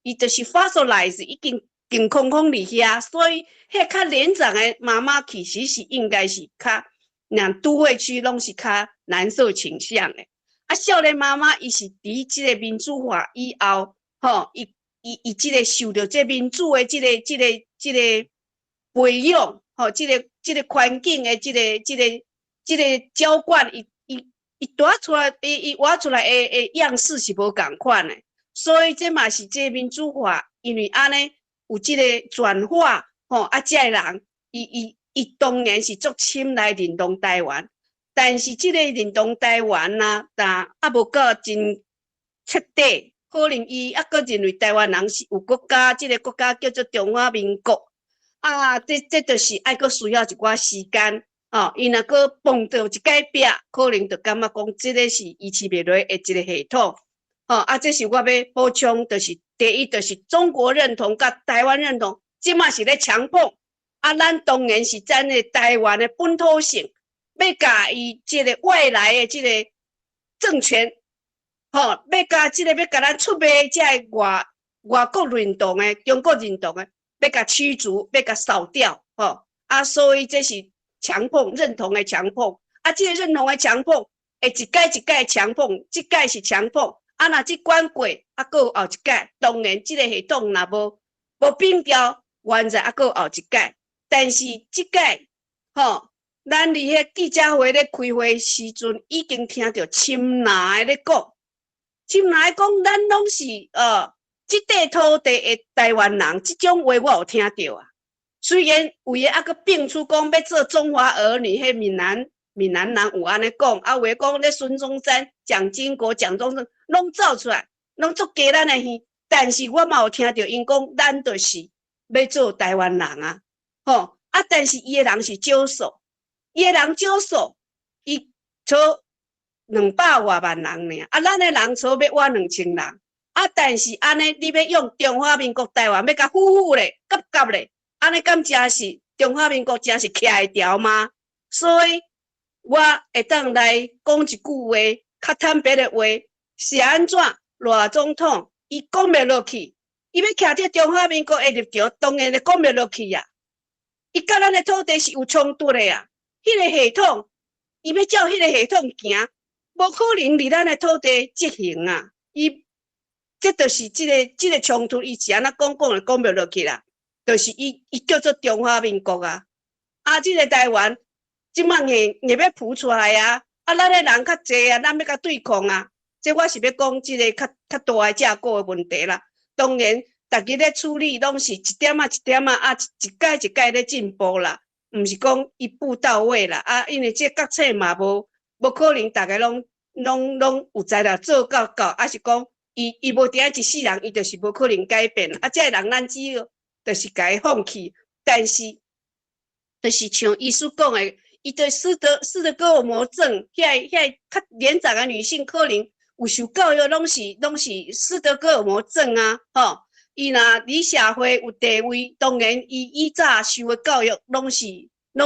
伊就是 fossilize 已經定空空佇遐，所以彼較年長的媽媽其實是應該是較，若都會區攏是較藍色傾向的。啊，少年媽媽伊是佇這個民主化以後，吼，伊這個受著這民主的這個培養，吼，這個環境的這個澆灌，伊帶出來，伊活出來的樣式是無仝款的，所以這嘛是這民主化，因為按呢有這個轉化，吼，啊，這个人，伊當然是足深來認同台灣，但是這個認同台灣啊，但猶無夠真徹底，可能伊猶閣認為台灣人是有國家，這個國家叫做中華民國，啊，這就是愛閣需要一寡時間，哦，伊若閣碰著一擺壁，可能就感覺講這個是維持袂落的一個系統，吼，啊，這是我欲補充，就是第一，就是中國認同佮台灣認同，這馬是咧強迫。啊，咱當然是咱的台灣的本土性，欲共伊這個外來的這個政權，吼，欲共這個欲共咱出賣這個外國認同的、中國認同的，欲共驅逐，欲共掃掉，吼，啊，所以這是強迫認同的強迫，啊，這個認同的強迫，會一屆一屆強迫，這屆是強迫，啊，若這關過，啊，閣有後一屆，當然這個系統若無變掉，原在猶閣有後一屆。但是這屆，吼，咱佇彼記者會咧開會時陣，已經聽著深藍的咧講，深藍講咱攏是這塊土地的台灣人，這種話我有聽著啊。雖然有的猶閣變出講欲做中華兒女，彼閩南人有按呢講，啊有的講咧孫中山、蔣經國、蔣中正攏走出來，攏足雞咱的耳。但是我嘛有聽著𪜶講，咱就是欲做台灣人啊。吼啊！但是伊的人是少數，伊的人少數，伊差200外萬人爾，啊，咱的人差欲倚2000人，啊，但是按呢，你欲用中華民國台灣欲共呼呼咧、夾夾咧，按呢敢誠是中華民國誠是徛會牢嗎？所以我會當來講一句話，較坦白的話，是按怎？賴總統伊講袂落去，伊欲徛佇中華民國的立場，當然會講袂落去啊。伊佮咱的土地是有衝突的啊，彼個系統，伊欲照彼個系統行，無可能佇咱的土地執行啊！伊，這就是這個衝突，伊是按怎講講就講袂落去啦。就是伊叫做中華民國啊，啊，這個台灣這擺硬硬欲浮出來啊，啊，咱的人較濟啊，咱欲共對抗啊，這我是欲講這個較大的架構的問題啦。當然，逐日咧處理攏是一點仔一點仔啊，一屆一屆咧進步啦，毋是講一步到位啦。啊，因為這國策嘛無可能，逐个攏有才力做到到，抑是講伊無佇遐一世人，伊就是無可能改變。啊，這个人咱只要就是共伊放棄，但是就是像伊所講的，伊對斯德哥爾摩症，遐較年長的女性可能有受教育，攏是斯德哥爾摩症啊，吼。伊若佇社會有地位，當然伊以早受的教育攏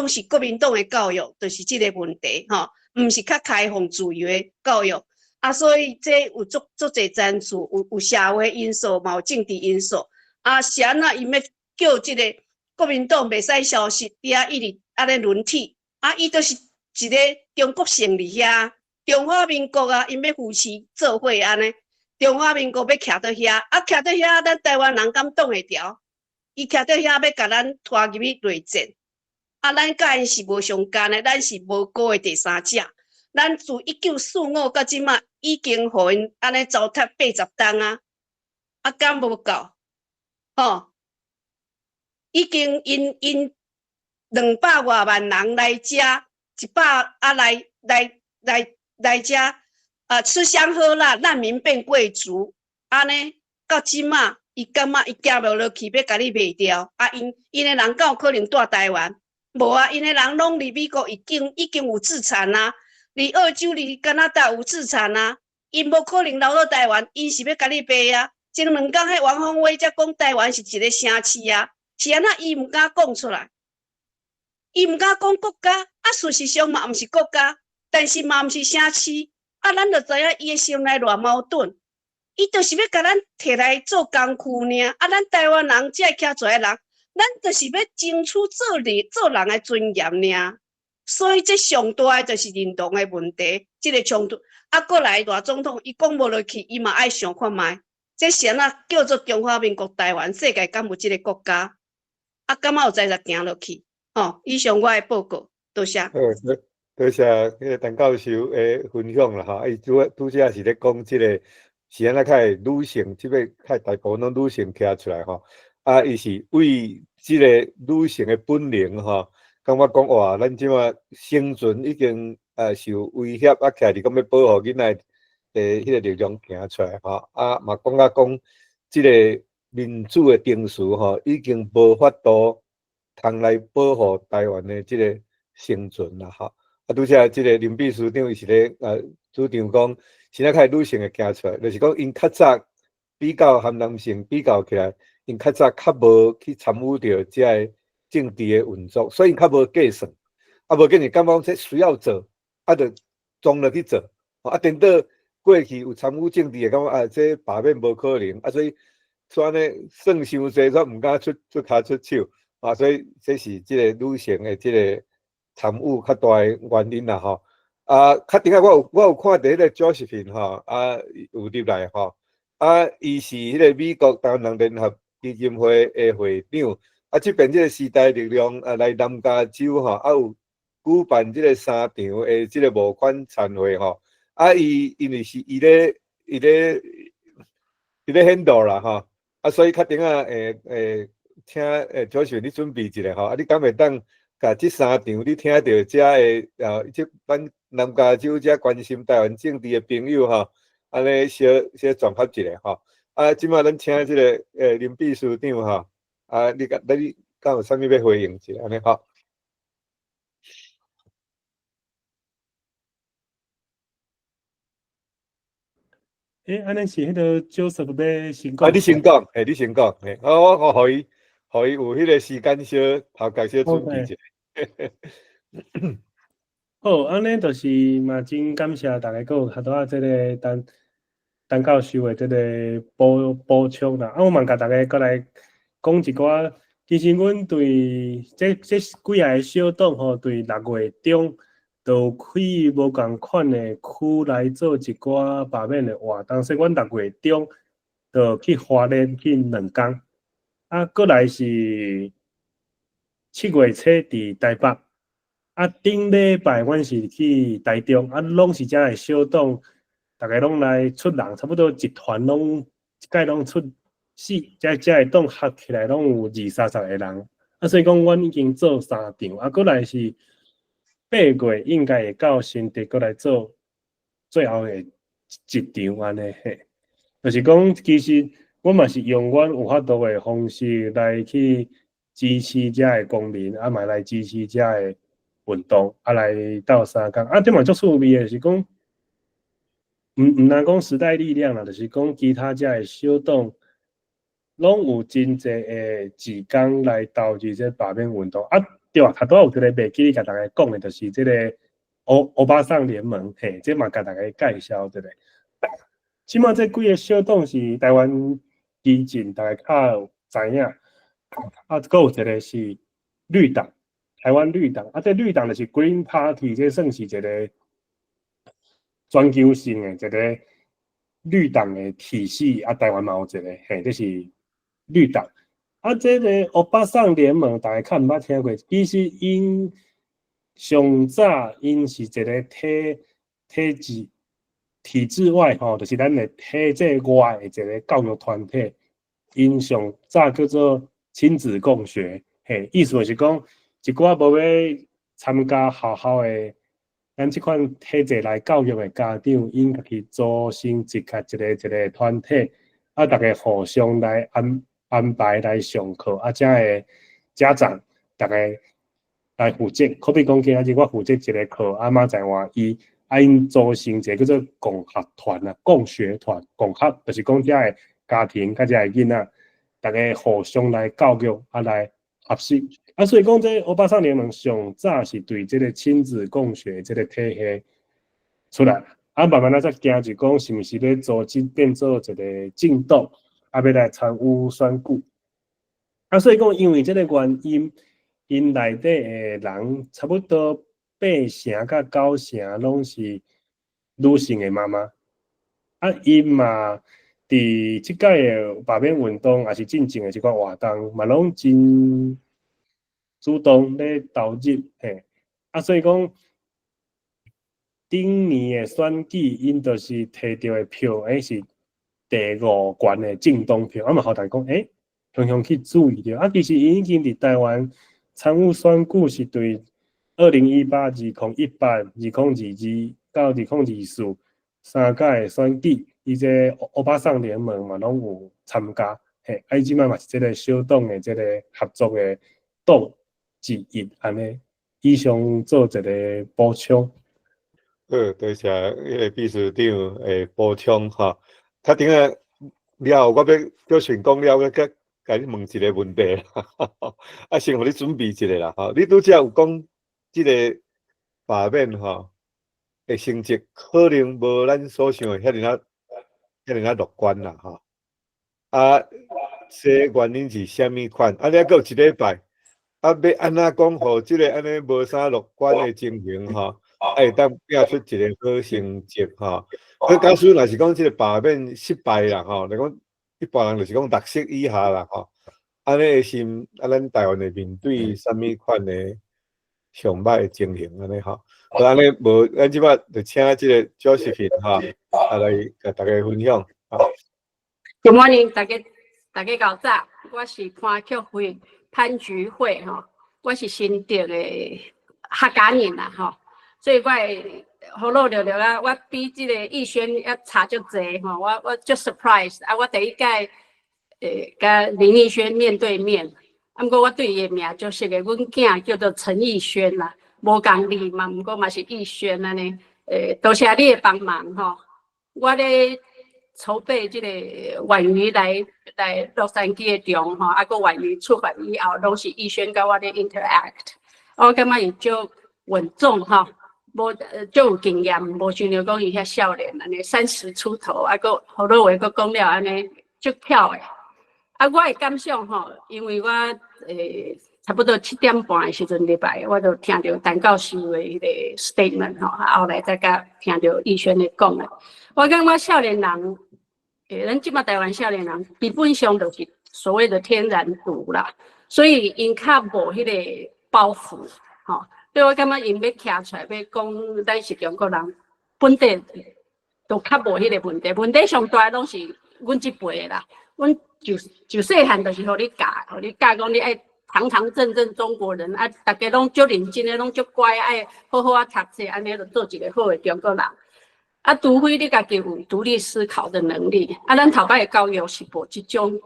是國民黨的教育，就是這個問題吼，毋是較開放自由的教育啊，所以這有足濟層次，有社會因素，嘛有政治因素啊。是按怎伊欲叫這個國民黨袂使消失，佇遐一直按呢輪替啊，伊就是一個中國性佇遐，中華民國啊，𪜶欲扶持做伙按呢。中華民國欲徛佇遐，啊徛佇遐，咱台灣人敢擋會牢？伊徛佇遐欲共咱拖入去內戰，啊，咱佮𪜶是無相干的，咱是無辜的第三者。咱自1945到這馬，已經予𪜶按呢糟蹋80冬啊，啊，敢無夠？吼，已經𪜶𪜶200外萬人來遮，100啊來來來來遮啊吃香喝辣，難民變貴族，按呢到這馬，伊感覺伊行無落去，欲共你賣掉，啊，𪜶𪜶的人敢有可能蹛台灣？無啊，𪜶的人攏佇美國已經有資產啊，佇澳洲、佇加拿大有資產啊，𪜶無可能留佇台灣，𪜶是欲共你賣啊。前兩工彼王鴻薇才講台灣是一个城市啊，是按怎伊毋敢講出來，伊毋敢講國家，啊，事實上嘛毋是國家，但是嘛毋是城市，啊，咱就知影伊的心內偌矛盾，伊就是欲共咱提來做工具爾，啊，咱台灣人這徛出來的人，咱就是欲爭取做人做人的尊嚴爾，所以這上大的就是認同的問題，這个衝突，啊，閣來賴總統伊講無落去，伊嘛愛想看覓。這是按怎叫做中華民國台灣？世界敢有這个國家？啊，敢有才才行落去？吼，以上我的報告，多謝。好，多謝彼个陳教授的分享啦，吼，伊拄拄才是咧講這个是按怎較會女性，這个較大部分攏女性徛出來吼，啊，伊是為這个女性的本能吼，感覺講哇，咱這馬生存已經受威脅，啊，徛佇講欲保護囡仔的彼個力量行出來吼，啊，嘛講甲講，這个民主的程序吼，已經無法度通來保護台灣的這个生存啦吼。啊，拄才這个林秘書長伊是咧主張講，是按怎較女性會行出來，就是講𪜶較早比較和男性比較起來，𪜶較早較無去參與著這个政治的運作，所以較無計算。啊，無緊是感覺講這需要做，啊，就衝落去做。啊，顛倒過去有參與政治的，感覺啊，這罷免無可能，啊，所以煞按呢算傷濟，煞毋敢出出跤出手，啊，所以這是這个女性的這个參與較大的原因啦，吼。啊，較頂下我有看著彼个 Josephine 吼，啊，有入來吼，啊，伊是彼个美國台灣人聯合基金會的會長，啊，這邊這个時代力量啊來南加州吼，啊有舉辦這个三場的這个募款餐會吼。啊，伊因為是伊咧 handle 啦吼，啊，所以較頂仔會請Josephine 你準備一下吼，啊，你敢會當共這三場你聽著遮的啊，這咱南加州遮關心台灣政治的朋友吼，按呢小小綜合一下吼。啊，這馬咱請這个林秘書長吼，啊，你敢有啥物欲回應一下按呢吼？欸，按呢是彼个 Joseph 欲先講。啊，你先講，嘿，你先講，嘿，我予伊，予伊有彼个時間小頭殼小準備一下。好，按呢就是嘛，真感謝大家閣有拄仔這个陳陳教授的這个補充啦。啊，我嘛共大家閣來講一寡，其實阮對這這幾个小黨吼，對6月中。就有開無仝款的區來做一寡罷免的活動，所以阮6月中就去花蓮去2工，啊，閣來是7月初佇台北，啊，頂禮拜阮是去台中，啊，攏是遮的小黨，逐家攏來出人，差不多一團攏一擺攏出四，遮遮的黨合起來攏有二三十個人，啊，所以講阮已經做三場，啊，閣來是。8月應該會到新竹，閣來做最後的一場按呢嘿，就是講其實阮嘛是用阮有法度的方式來去支持遮的公民，啊嘛來支持遮的運動，啊來鬥相共。啊，這嘛足趣味的，是講，毋但講時代力量啦，就是講其他遮的小黨，攏有真濟的志工來投入這罷免運動啊。對啊，較拄仔有一个袂記得共大家講的，就是這个歐巴桑聯盟，嘿，這嘛共大家介紹一下。這馬這幾个小黨是台灣基進，大家較有知影。啊，閣有一个是綠黨，台灣綠黨。啊，這綠黨就是 Green Party，這算是一个全球性的一个綠黨的體系啊，台灣嘛有一个，嘿，這是綠黨。啊，這个歐巴桑聯盟，大家較毋捌聽過，其實𪜶上早𪜶是一个體制外吼，就是咱的體制外的一个教育團體。𪜶上早叫做親子共學，嘿，意思就是講，一寡無欲參加學校的咱這款體制來教育的家長，𪜶家己組成一個一個團體，啊，逐家互相來安排來上課，啊，遮个家長逐家來負責。好比講今仔日我負責一个課，啊，明仔載換伊，啊，𪜶組成一个叫做共學團啊，共學團，共學就是講遮个家庭佮遮个囡仔，逐家互相來教育，啊，來學習。啊，所以講這歐巴桑聯盟上早是對這個親子共學這個體系出來，啊，慢慢仔才行就講是毋是欲組織變做一個政黨，啊，欲來參與選舉。啊，所以講因為這個原因，𪜶內底的人差不多八成佮九成攏是女性的媽媽。啊，𪜶嘛佇這擺的罷免運動，抑是進前的這寡活動，嘛攏真主動咧投入，嘿，啊，所以講頂年的選舉，𪜶就是提著的票，是第五懸的政黨票，啊嘛，予大家講，雄雄去注意著，啊，其實𪜶已經佇台灣參與選舉是對2018、2018、2022到2024三屆的選舉，伊這歐巴桑聯盟嘛攏有參加，嘿，啊，伊這擺嘛是這个小黨的這个合作的黨之一，按呢，以上做一个補充。好，多謝彼个秘書長的補充吼。較頂下了後，我欲叫順講了，我閣共你問一个問題，啊，先予你準備一下啦吼。你拄才有講這个罷免吼的成績，可能無咱所想的遐爾仔遐爾仔樂觀啦吼。啊，這原因是啥物款？啊，你猶閣有一禮拜，啊，欲按怎講予這个按呢無啥樂觀的情形吼，啊，會當拼出一个好成績吼？佢假使若是講這个罷免失敗啦吼，來講一般人就是講六成以下啦吼，按呢的時，啊，咱台灣會面對啥物款的上歹的情形按呢吼？好，按呢無，咱這擺就請這个 Josephine 吼，啊來共大家分享。 Good morning，大家𠢕早，我是潘菊慧，潘菊慧吼，我是新竹的客家人啦吼，所以我會好老了了啊，我比這个逸軒猶差足濟吼，我足 surprise 啊！我第一擺佮林奕萱面對面，啊，毋過我對伊的名足熟的，阮囝叫做陳奕萱啦，無仝字嘛，毋過嘛是奕萱按呢。多謝你的幫忙吼，我咧籌備這个婉瑜來洛杉磯的中吼，啊，閣婉瑜出發以後，攏是奕萱佮我咧 interact，我感覺伊足穩重吼。無足有經驗，無像著講伊遐少年按呢，30出頭，啊，閣好多話閣講了按呢，足巧的。啊，我的感想吼，因為我差不多7點半的時陣入來，我就聽著陳教授的彼個 statement 吼，啊，後來才佮聽著奕萱咧講的。我感覺少年人，咱這擺台灣少年人，基本上就是所謂的天然獨啦，所以𪜶較無彼个包袱，吼。所以我感覺𪜶欲徛出來，欲講咱是中國人，本底都較無彼个問題。問題上大攏是阮這輩的啦，阮就細漢就是予你教，予你教講你愛堂堂正正中國人，啊，逐家攏足認真的，攏足乖，愛好好仔讀冊，按呢就做一个好的中國人。啊，除非你家己有獨立思考的能力，啊，咱頭擺的教育是無這種，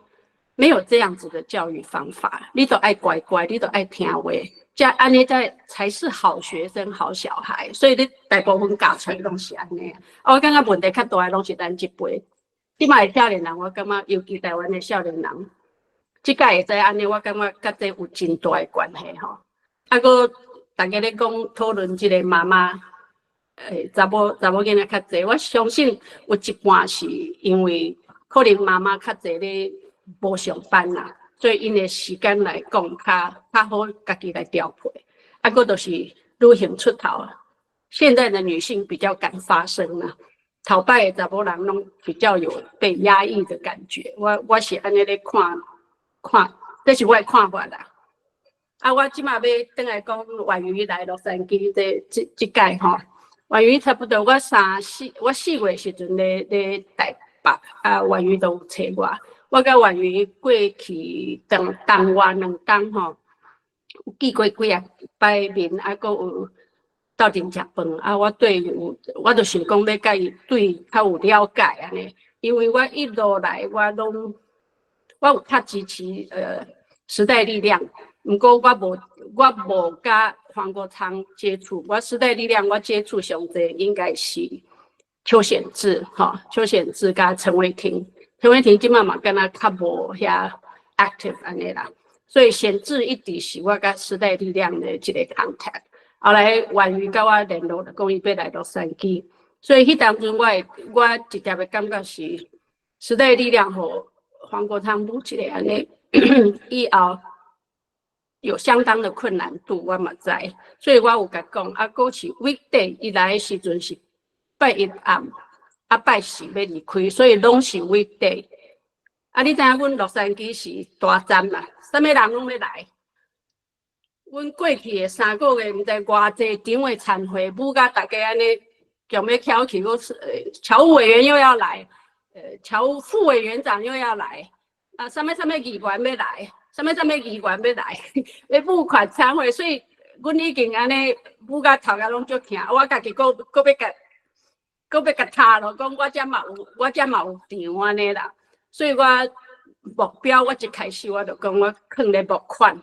沒有這樣子的教育方法，你都愛乖乖，你都愛聽話。這按呢才是好學生、好小孩，所以你大部分教出來攏是按呢。啊，我感覺問題較大的攏是咱這輩。這擺的少年人，我感覺尤其台灣的少年人，這擺會使按呢，我感覺佮這有真大的關係吼。啊，閣大家咧講討論這個媽媽，查某囡仔較濟，我相信有一半是因為可能媽媽較濟咧無上班啦。所以𪜶的時間來講，較好家己來調配。啊，閣就是女性出頭啊。現在的女性比較敢發聲啦。頭擺的查某人攏比較有被壓抑的感覺。我是按呢咧看看，這是我的看法啦。啊，我這馬欲轉來講婉瑜來洛杉磯這這這屆吼，婉瑜差不多我三四我4月時陣咧台北，啊，婉瑜都有揣我，我佮婉瑜過去當當外2工吼，有見過幾仔擺面，啊，閣有鬥陣食飯，啊，我對有，我就想講欲佮伊對較有了解按呢，因為我一路來我攏我有較支持時代力量。毋過我無佮黃國昌接觸，我時代力量我接觸上濟應該是邱顯智，吼，邱顯智佮陳偉霆，陳偉霆這馬嘛敢若較無遐 active 按呢啦，所以顯智一直是我佮時代力量的一個 contact。後來婉瑜佮我聯絡，就講伊欲來洛杉磯，所以彼當陣我直接的感覺是時代力量予黃國昌舞一下按呢，以後有相當的困難度，我嘛知，所以我有共講，啊，閣是 weekday 伊來的時陣是拜一暗，啊拜四欲離開，所以攏是 weekday。啊，你知影阮洛杉磯是大站啦，啥物人攏欲來。阮過去的3個月，毋知偌濟場的餐會，舞甲大家按呢，強欲翹起，閣是僑務委員又要來，僑務副委員長又要來，啊，啥物啥物議員欲來。啥物啥物議員欲來，欲募款餐會，所以阮已經按呢舞甲頭殼攏足疼，我家己閣欲共踢囉，講我遮嘛有，我遮嘛有場按呢啦，所以我目標我一開始我就講我囥咧募款，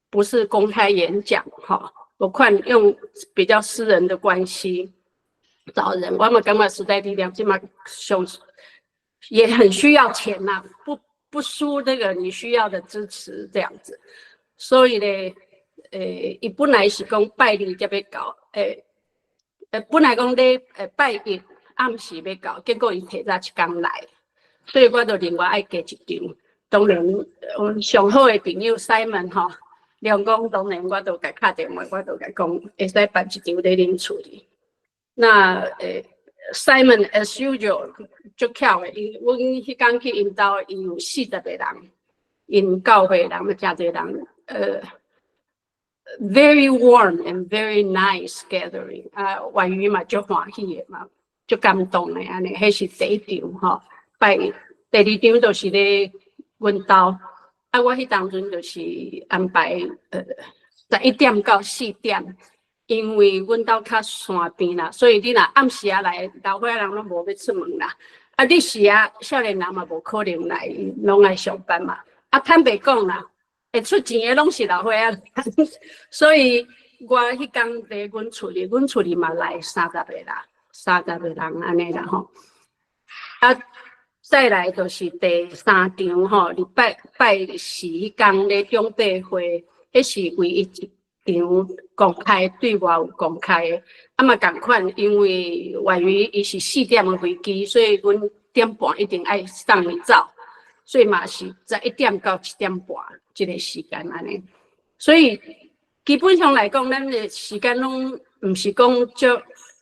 不是公開演講吼，募款用比較私人的關係找人，我嘛感覺時代力量這馬上也很需要錢吶，不輸這個你需要的支持這樣子，所以咧，伊本來是講拜二才欲到，本來講咧，拜一暗時欲到，結果伊提早一工來，所以我就另外愛加一場。當然，阮上好的朋友 Simon 吼，梁公當然我都共敲電話，我都共講會使辦一場佇恁厝裡。那Simon as usual 足巧的，伊阮彼工去𪜶兜，伊有40個人，𪜶教會人，誠濟人，very warm and very nice gathering，啊，婉瑜嘛足歡喜的嘛，足感動的按呢，彼是第一場吼，拜第二場就是咧阮兜，啊，我彼當陣就是安排11點到4點。因為阮兜較山邊啦，所以你若暗時仔來，老歲仔人攏無欲出門啦。啊，日時仔少年人嘛無可能來，攏愛上班嘛。啊，坦白講啦，會出錢的攏是老歲仔人，所以我彼工佇阮厝裡，阮厝裡嘛來三十個啦，30個人按呢啦吼。啊，再來就是第三場吼，禮拜拜四彼工咧長輩會，彼是唯一一場公開對外有公開的，啊嘛仝款，因為婉瑜伊是4點的飛機，所以阮點半一定愛送伊走，所以嘛是11點到7點半這個時間按呢。所以基本上來講，咱的時間攏毋是講足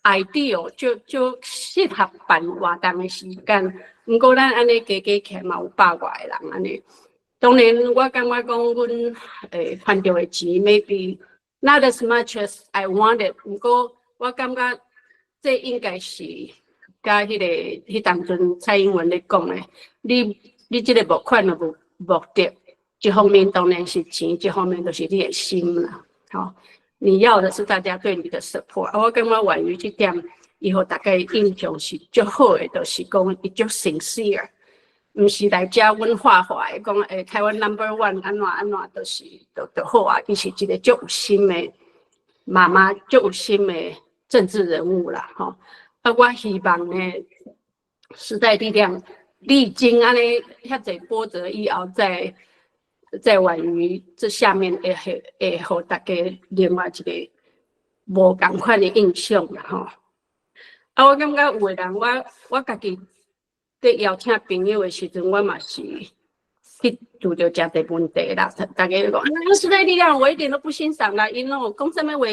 ideal，足足適合辦活動的時間。毋過咱按呢加加起來嘛有百外個人按呢。當然，我感覺講阮賺著的錢，maybe not as much as I wanted。毋過我感覺這應該是佮彼個彼當陣蔡英文咧講的，你這個募款的目的，一方面當然是錢，一方面就是你的心啦。吼，你要的是大家對你的 support。我感覺婉瑜這點，伊予大家印象是足好的，就是講伊足 sincere。毋是來遮阮畫畫的，講台灣 number one 按怎按怎，就是就好啊。伊是一個足有心的媽媽，足有心的政治人物啦，吼。啊，我希望呢，時代力量歷經按呢遐濟波折以後，在婉瑜這下面會予大家另外一個無仝款的印象啦，吼。啊，我感覺有的人，我家己佇邀請朋友的時陣，我嘛是去拄著誠濟問題啦。大家講，啊，時代力量我一點都不欣賞啦，𪜶攏講啥物話？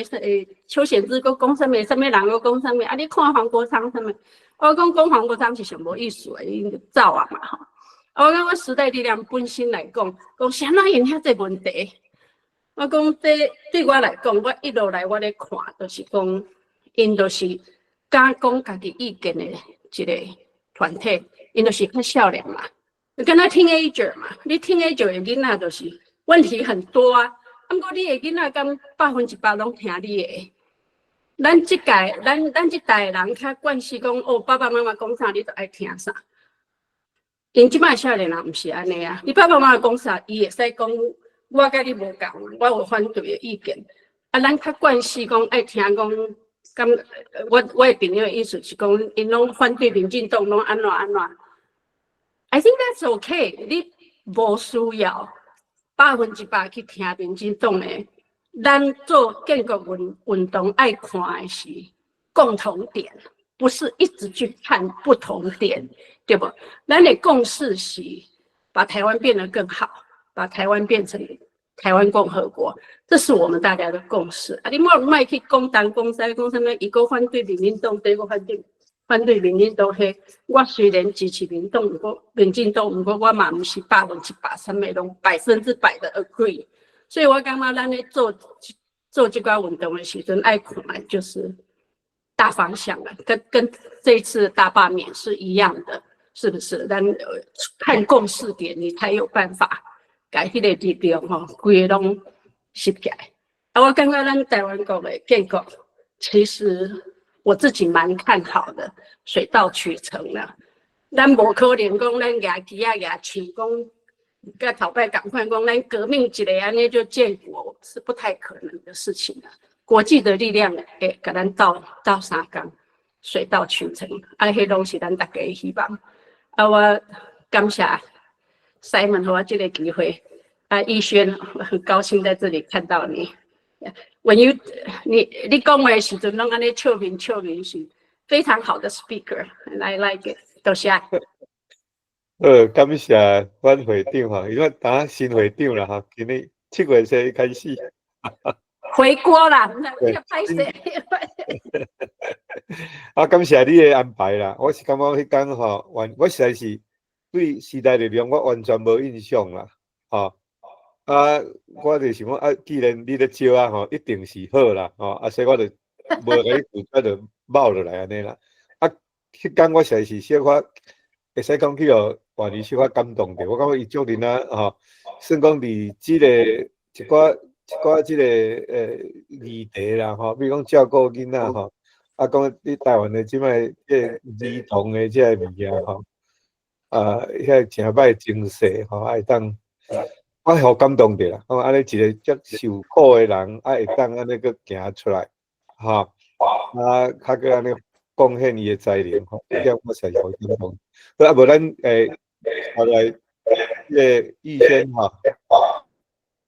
邱顯智閣講啥物？啥物人閣講啥物？啊，你看黃國昌啥物？我講講黃國昌是上無意思的，𪜶就走啊嘛吼。我感覺時代力量本身來講，講啥物𪜶遐濟問題？我講這對我來講，我一路來我咧看，就是講𪜶就是敢講家己意見的一個團體，𪜶就是較少年嘛，敢若 teenager 嘛，你 teenager 的囡仔就是問題很多啊，啊，毋過你的囡仔敢100%攏聽你的？咱這屆，咱這代人較慣勢講，哦，爸爸媽媽講啥，你就愛聽啥。𪜶這擺少年人毋是按呢啊，你爸爸媽媽講啥，伊會使講，我佮你無仝，我有反對的意見。啊，咱較慣勢講愛聽講，敢我的朋友的意思是講，𪜶攏反對民進黨，攏按怎按怎。I think that's okay，你無需要100%去聽民進黨的。咱做建國運動愛看的是共同點，不是一直去看不同點，對無？咱的共識是把台灣變得更好，把台灣變成台灣共和國，這是我們大家的共識。啊，你莫莫去講東講西，講啥物？伊閣反對民進黨，彼閣反對民進黨。彼我雖然支持民黨，毋過民進黨，毋過我嘛毋是100%啥物攏100%的 agree。所以我感覺咱咧做這寡運動的時陣，愛看的就是大方向啦，跟這一次大罷免是一樣的，是不是？咱看共識點，你才有辦法共彼個力量吼，規个攏集起來。啊，我感覺咱台灣國的建國，其實我自己蠻看好的，水到渠成啦。咱無可能講咱舉旗仔舉旗講，佮頭擺仝款講，咱革命一下按呢就建國，是不太可能的事情啦。國際的力量會共咱鬥鬥相共，水到渠成，啊，彼攏是咱大家的希望。啊，我感謝 Simon 予我這個機會。啊，逸軒，我很高興在這裡看到你。When you 你講話的時陣，攏按呢笑面笑面，是非常好的 speaker，and I like it。多謝。好，感謝阮會長吼，因為當新會長啦吼，今年7月初開始。回鍋啦，歹勢。啊，感謝你的安排啦。我是感覺彼工吼，我實在是對時代力量我完全無印象啦，吼。啊，我就想講啊，既然你咧招啊吼，一定是好啦，吼，啊，所以我就無共你拒絕，就冒落來按呢啦。啊，彼工我實在是小可會使講去予換你小可感動著，我感覺伊足認真吼，算講佇這個一寡這個議題啦吼，比如講照顧囡仔吼，啊，講佇台灣的這擺這個兒童的這个物件吼，啊，遐誠歹情勢吼，啊會當，我予感動著啦，講按呢一個遮受苦的人，啊會當按呢閣行出來，吼，啊，較閣按呢貢獻伊的才能吼，這點我實在是予感動。好啊，無咱後來這個逸軒吼，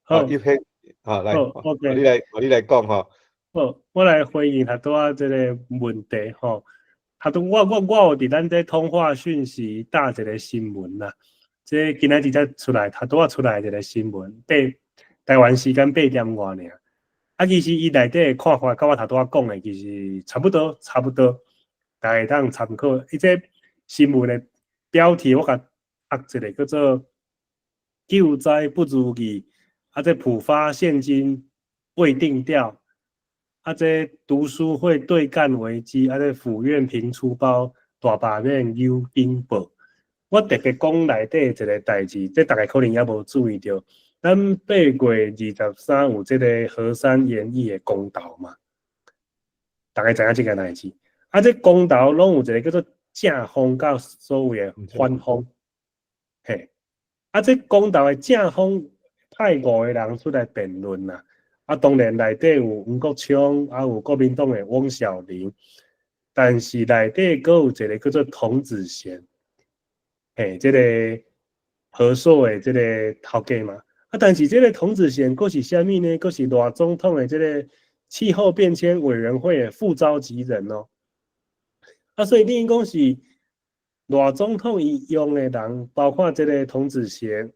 好，逸軒，好來，好，OK，你來講吼。好，我來回應較拄仔這個問題吼。較拄我有佇咱這通話訊息打一個新聞啦，這今仔日才出來，較拄仔出來一個新聞，台灣時間8點外爾。啊，其實伊內底的看法，佮我頭拄仔講的其實差不多，差不多，大家會當參考。伊這新聞的標題我共讀一個叫做“救災不如意”，啊，這普發現金未定調，啊，這讀書會對幹危機，啊，這府院頻出包，大罷免有警報。我特別講內底一個代誌，這大家可能猶無注意著。咱8月23有這個核三研議的公投嘛，大家知影這個代誌。啊，這公投攏有一個叫做正方佮所謂的反方，嘿。啊，這公投的正方派五個人出來辯論啦。啊，當然內底有黃國昌，啊有國民黨的翁曉玲，但是內底閣有一個叫做童子賢，嘿，這個和碩的這個頭家嘛。啊，但是這個童子賢閣是啥物呢？閣是賴總統的這個氣候變遷委員會的副召集人哦。啊，所以等於講是賴總統伊用的人，包括這個童子賢。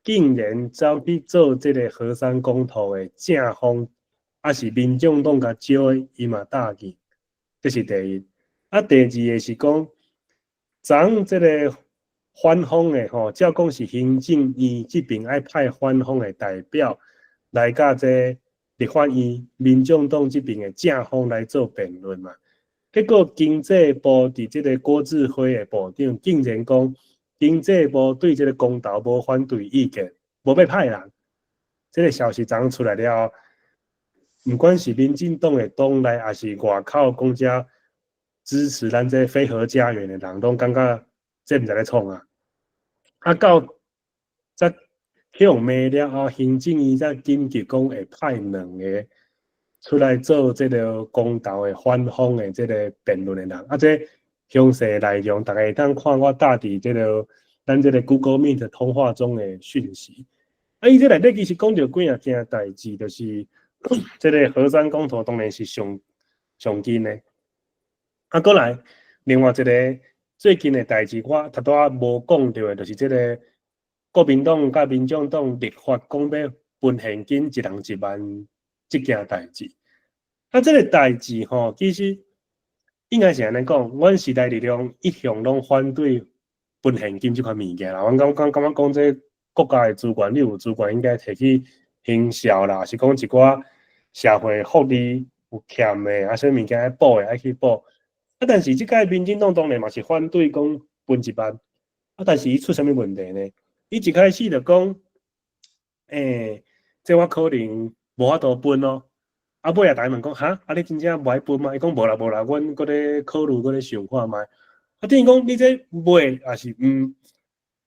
竟然走去做這个核三公投的正方，抑是民眾黨共招的，伊嘛答應，這是第一。啊，第二个是講，昨這个反方的吼，照講是行政院這邊愛派反方的代表來佮這立法院民眾黨這邊的正方來做辯論嘛。結果經濟部佇這个郭智輝的部長竟然講，經濟部對這个公投無反對意見，無欲派人。這个消息昨出來了後，毋管是民進黨的黨內，抑是外口講遮支持咱這非核家園的人，攏感覺這毋知咧創啥。啊，到才去予罵了後，行政院才緊急講會派兩个出來做這个公投的反方的這个辯論的人。啊，這詳細內容，逐家會當看我搭佇這个咱這个 Google Meet 通話中的訊息。啊，伊這內底其實講著幾仔件代誌，就是這个核三公投當然是上上緊的。啊，閣來另外一个最近的代誌，我頭拄仔無講著的，就是這个國民黨佮民眾黨立法講欲分現金一人1萬這件代誌。啊，這个代誌吼，其實應該是按呢講，阮時代力量一向攏反對分現金這款物件啦。阮感覺講這國家的資源，你有資源應該提去行銷啦，是講一寡社會福利有欠的，啊，啥物件愛補的愛去補。啊，但是這擺民進黨當然嘛是反對講分1萬，啊，但是伊出啥物問題呢？伊一開始就講，這我可能無法度分咯。啊，尾仔逐家問講，哈，啊你真正無愛分嗎？伊講無啦無啦，阮閣咧考慮，閣咧想看覓。啊，等於講你這袂抑是毋，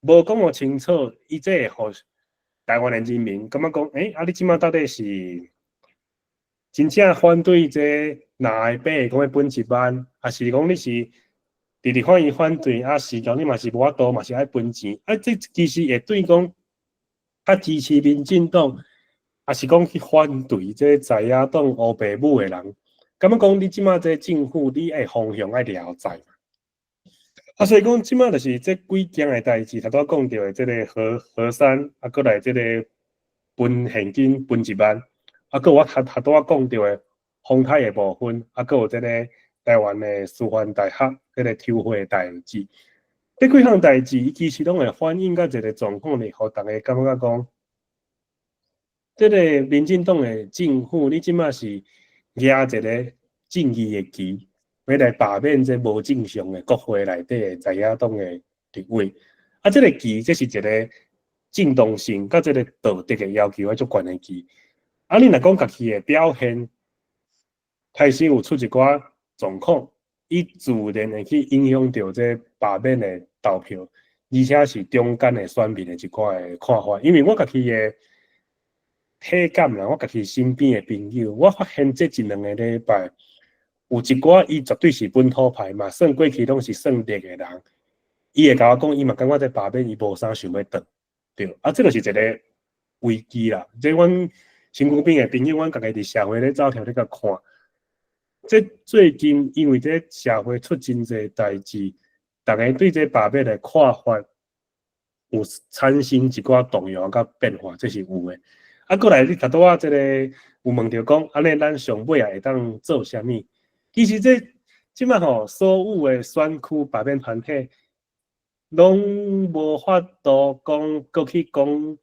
無講予清楚，伊這會予台灣的人民感覺講，啊你這馬到底是真正反對這若會八講欲分1萬，抑是講你是佇立法院反對，啊是講你嘛是無法度，嘛是愛分錢，啊這其實會對講較支持民進黨，抑是講去反對這在野黨烏白母的人，感覺講你這馬這政府你愛方向愛了解嘛。啊，所以講這馬就是這幾件的代誌，頭拄仔講著的這个核三，啊，閣來這个分現金分1萬，啊，閣我頭頭拄仔講著的風颱的部分，啊，閣有這个台灣的師範大學這个抽血的代誌，這幾項代誌，伊其實攏會反映佮一个狀況，予逐家感覺講，這个民進黨的政府，你這馬是舉一个正義的旗，欲來罷免這無正常的國會內底的在野黨的立委。啊，這个旗，這是一个正當性，佮這个道德的要求愛足懸的旗。啊，你若講家己的表現開始有出一寡狀況，伊自然會去影響著這罷免的投票，而且是中間的選民的一寡的看法。因為我家己的體感啦，我家己身邊的朋友，我發現這一兩个禮拜，有一寡伊絕對是本土派嘛，算過去攏是算綠的人，伊會共我講，伊嘛感覺這罷免伊無啥想欲轉，對，啊，這就是一个危機啦。這阮身軀邊的朋友，阮家己佇社會咧走跳咧共看，這最近因為這社會出真濟代誌，逐家對這罷免的看法有產生一寡動搖佮變化，這是有的。啊，閣來你頭拄仔這个有問著講，按呢咱上尾仔會當做啥物？其實這這馬吼，所有的選區罷免團體，攏無法度講閣去講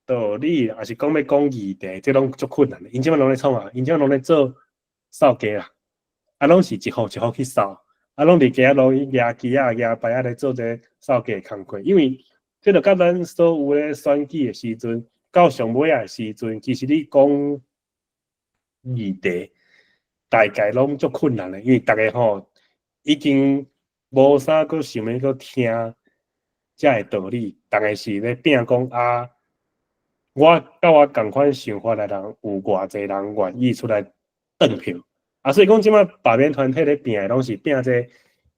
道理，抑是講欲講議題，這攏足困難的。𪜶這馬攏咧創啥？𪜶這馬攏咧做掃街啦，啊，攏是一戶一戶去掃，啊，攏佇街仔路舉旗仔、舉牌仔咧做這個掃街工課。因為這就佮咱所有咧選舉的時陣，到上尾仔的時陣，其實你講議題，大概攏足困難的，因為逐家吼已經無啥閣想欲閣聽遮个道理，逐家是咧拚講啊，我佮我仝款想法的人有偌濟人願意出來轉票，啊，所以講這馬罷免團體咧拚的攏是拚這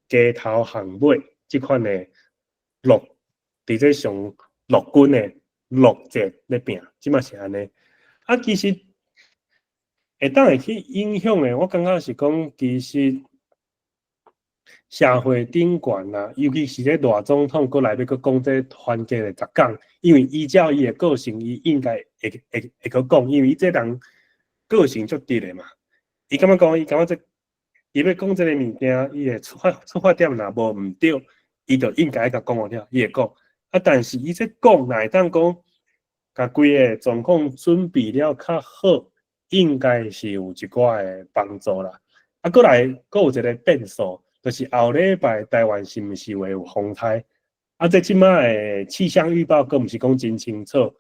街頭巷尾這款的路，佇這上陸軍的路戰咧拚，這馬是按呢。啊，其實會當會去影響的，我感覺是講其實。社會頂懸啦，尤其是這賴總統閣來欲閣講這團結的10工，因為依照伊的個性，伊應該會閣講，因為伊這人個性足直的嘛。伊感覺講，伊感覺這伊欲講這个物件，伊的出發點若無毋對，伊就應該共講予了，伊會講。啊，但是伊這講，若會當講，共規個狀況準備了較好，應該是有一寡的幫助啦。啊，閣來閣有一個變數，就是後禮拜台灣是毋是會有風颱？啊，這這馬的氣象預報閣毋是講真清楚，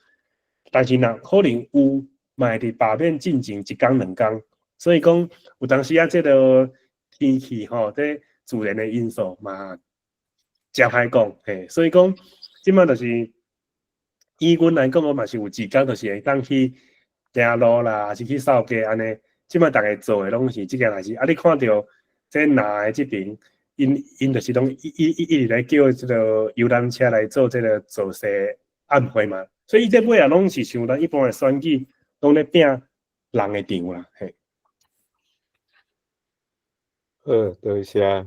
但是若可能有，嘛會佇罷免進前一工兩工，所以講有當時啊，這个天氣吼，這自然的因素嘛，誠歹講嘿。所以講，這馬就是以阮來講，我嘛是有一工，就是會當去行路啦，抑是去掃街按呢。這馬逐家做的攏是這件代誌。啊，你看著這南的這爿，𪜶就是攏一直咧叫這个遊覽車來做這个造勢晚會嘛。所以這尾仔攏是像咱一般的選舉，攏咧拼人的場啦，嘿。好，多謝。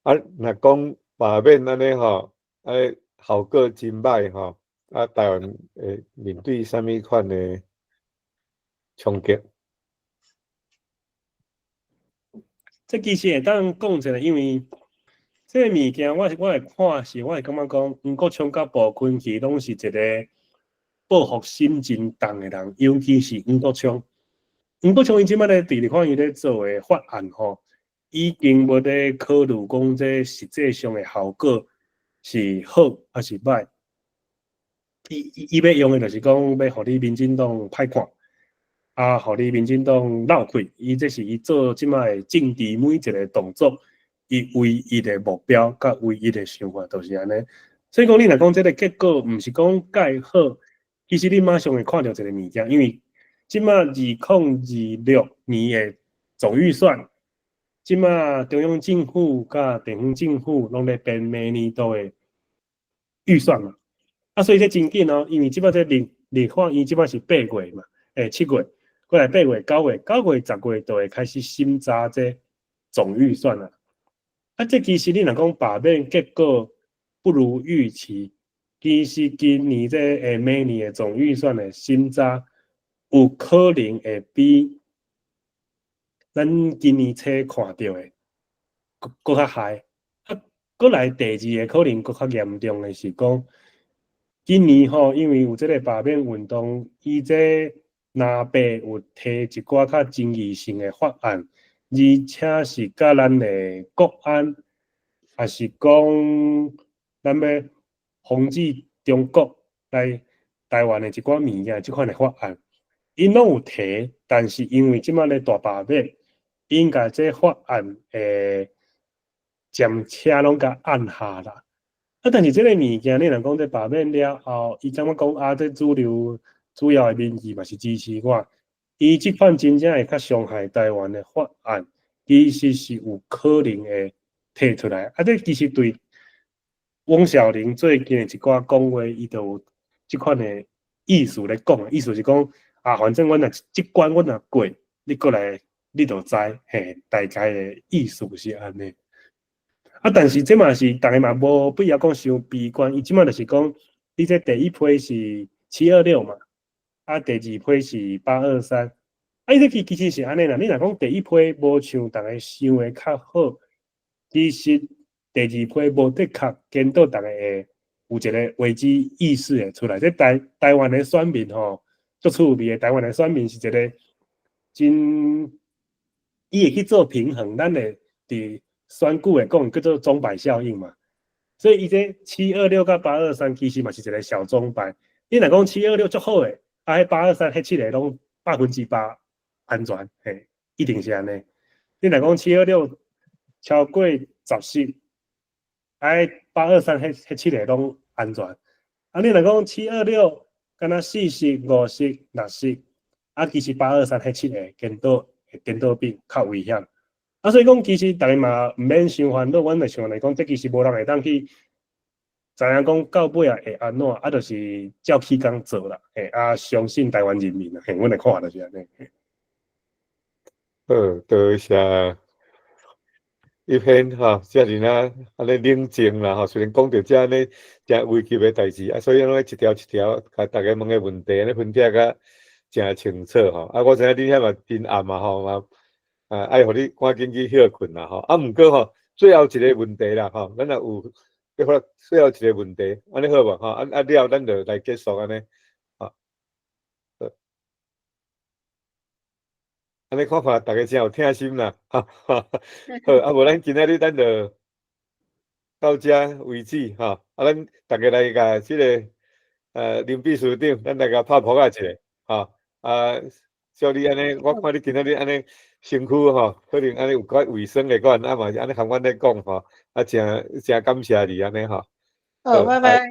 啊，若講罷免按呢吼，啊，效果真歹吼，啊，台灣會面對啥物款的衝擊？這其實會當講一下，因為這个物件，我會看是，我會感覺講，黃國昌佮傅崐萁攏是一个報復心真重的人，尤其是黃國昌。黃國昌伊這擺咧佇立法院咧做的法案吼，已經無咧考慮講這實際上的效果是好抑是歹。伊欲用的就是講，欲予你民進黨歹看，啊，予你民進黨落氣。伊這是伊做這擺的政治每一个動作，伊唯一的目標佮唯一的想法，就是按呢。所以講，你若講這个結果，毋是講蓋好，其實你馬上會看著一个物件，因為這擺2026年的總預算，這擺中央政府佮地方政府攏咧編明年度的預算嘛。啊，所以這真緊哦，因為這擺這立法院這擺是8月嘛，7月，過來8月、9月、9月、10月就會開始審查這總預算啦。啊，這其實你若講罷免結果不如預期，其實今年這明年的總預算的審查有可能會比咱今年初看著的閣較害。啊，閣來第二个可能閣較嚴重的是講，今年吼，因為有這个罷免運動，伊這藍白有提一寡較爭議性的法案，而且是佮咱的國安，抑是講咱欲防止中國來台灣的一寡物件，這款的法案，𪜶攏有提，但是因為這擺咧大罷免，𪜶共這法案的暫車攏共按下啦。啊，但是這个物件，你若講這罷免了後，伊感覺講啊，這主流主要的民意嘛是支持我，伊這款真正會較傷害台灣的法案，其實是有可能會提出來。啊，這其實對翁曉玲最近的一寡講話，伊就有這款的意思咧講，意思是講啊，反正阮若這關阮若過，你過來你就知，嘿，大概的意思是按呢。啊，但是這嘛是逐家嘛無必要講傷悲觀，伊這馬就是講，你這第一批是726嘛，啊，第二批是823，啊，伊這其實是按呢啦。你若講第一批無像逐家想的較好，其實第二批無的確顛倒逐家會有一个危機意識會出來。這台灣的選民吼，足趣味的，台灣的選民是一个真，伊會去做平衡，咱會佇選舉會講叫做鐘擺效應嘛，所以伊這726佮823其實嘛是一个小鐘擺。你若講七二六足好的，啊，彼823彼七个攏100%安全，嘿，一定是按呢。你若講七二六超過10席，啊，823彼七个攏安全。啊，你若講七二六敢若四席、五席、六席，啊，其實八二三彼七个顛倒會顛倒變較危險。啊，所以講其實逐家嘛毋免傷煩惱，阮就想來講，這其實無人會當去知影講到尾仔會按怎，啊，就是照起工做啦，嘿，啊，相信台灣人民啦，嘿，阮的看法就是按呢。好，多謝。一篇吼，遮爾啊按呢冷靜啦吼，雖然講著遮呢誠危急的代誌，啊，所以攏一條一條共逐家問的問題，按呢分析甲誠清楚吼。啊，我知影恁遐嘛真暗啊吼，嘛啊愛予你趕緊去歇睏啦吼。啊，毋過吼，最後一個問題啦吼，咱若有欲發最後一個問題，按呢好無吼？啊啊了，咱就來結束按呢。吼。好。按呢看看，逐家誠有疼心啦，哈哈。好，啊無咱今仔日咱就到遮為止吼。啊，咱逐家來共這个林秘書長，咱來共拍噗仔一下，吼。啊，照你按呢，我看你今仔日按呢身軀吼，可能按呢有較衛生的款，啊嘛是按呢含阮咧講吼，啊，誠誠感謝你按呢吼。好，拜拜。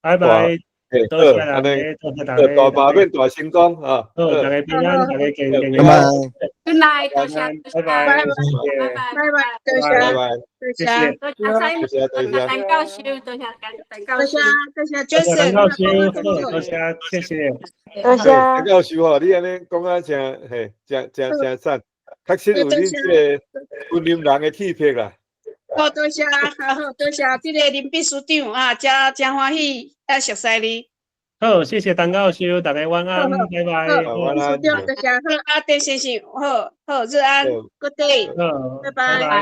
拜拜。多謝大家，多謝大家。大罷免大成功，吼。好，大家平安，大家健健拜拜。 Good night，多謝，拜拜，拜拜拜，拜拜，多謝，拜拜，多謝，多謝，多謝，多謝，陳教授，多謝陳教授，多謝，多謝，陳教授，多謝，謝謝，多謝。陳教授吼，你按呢講啊誠嘿，誠誠誠讚，確實有恁這個雲林人的氣魄啦。好，多謝，好好，多謝，這个林秘書長啊，誠誠歡喜啊，熟似你。好，謝謝陳教授，大家晚安，拜拜。晚安，秘書長，多謝，好，阿鄧先生，好好，日安，Good day，好，拜拜，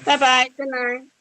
拜拜，Good night。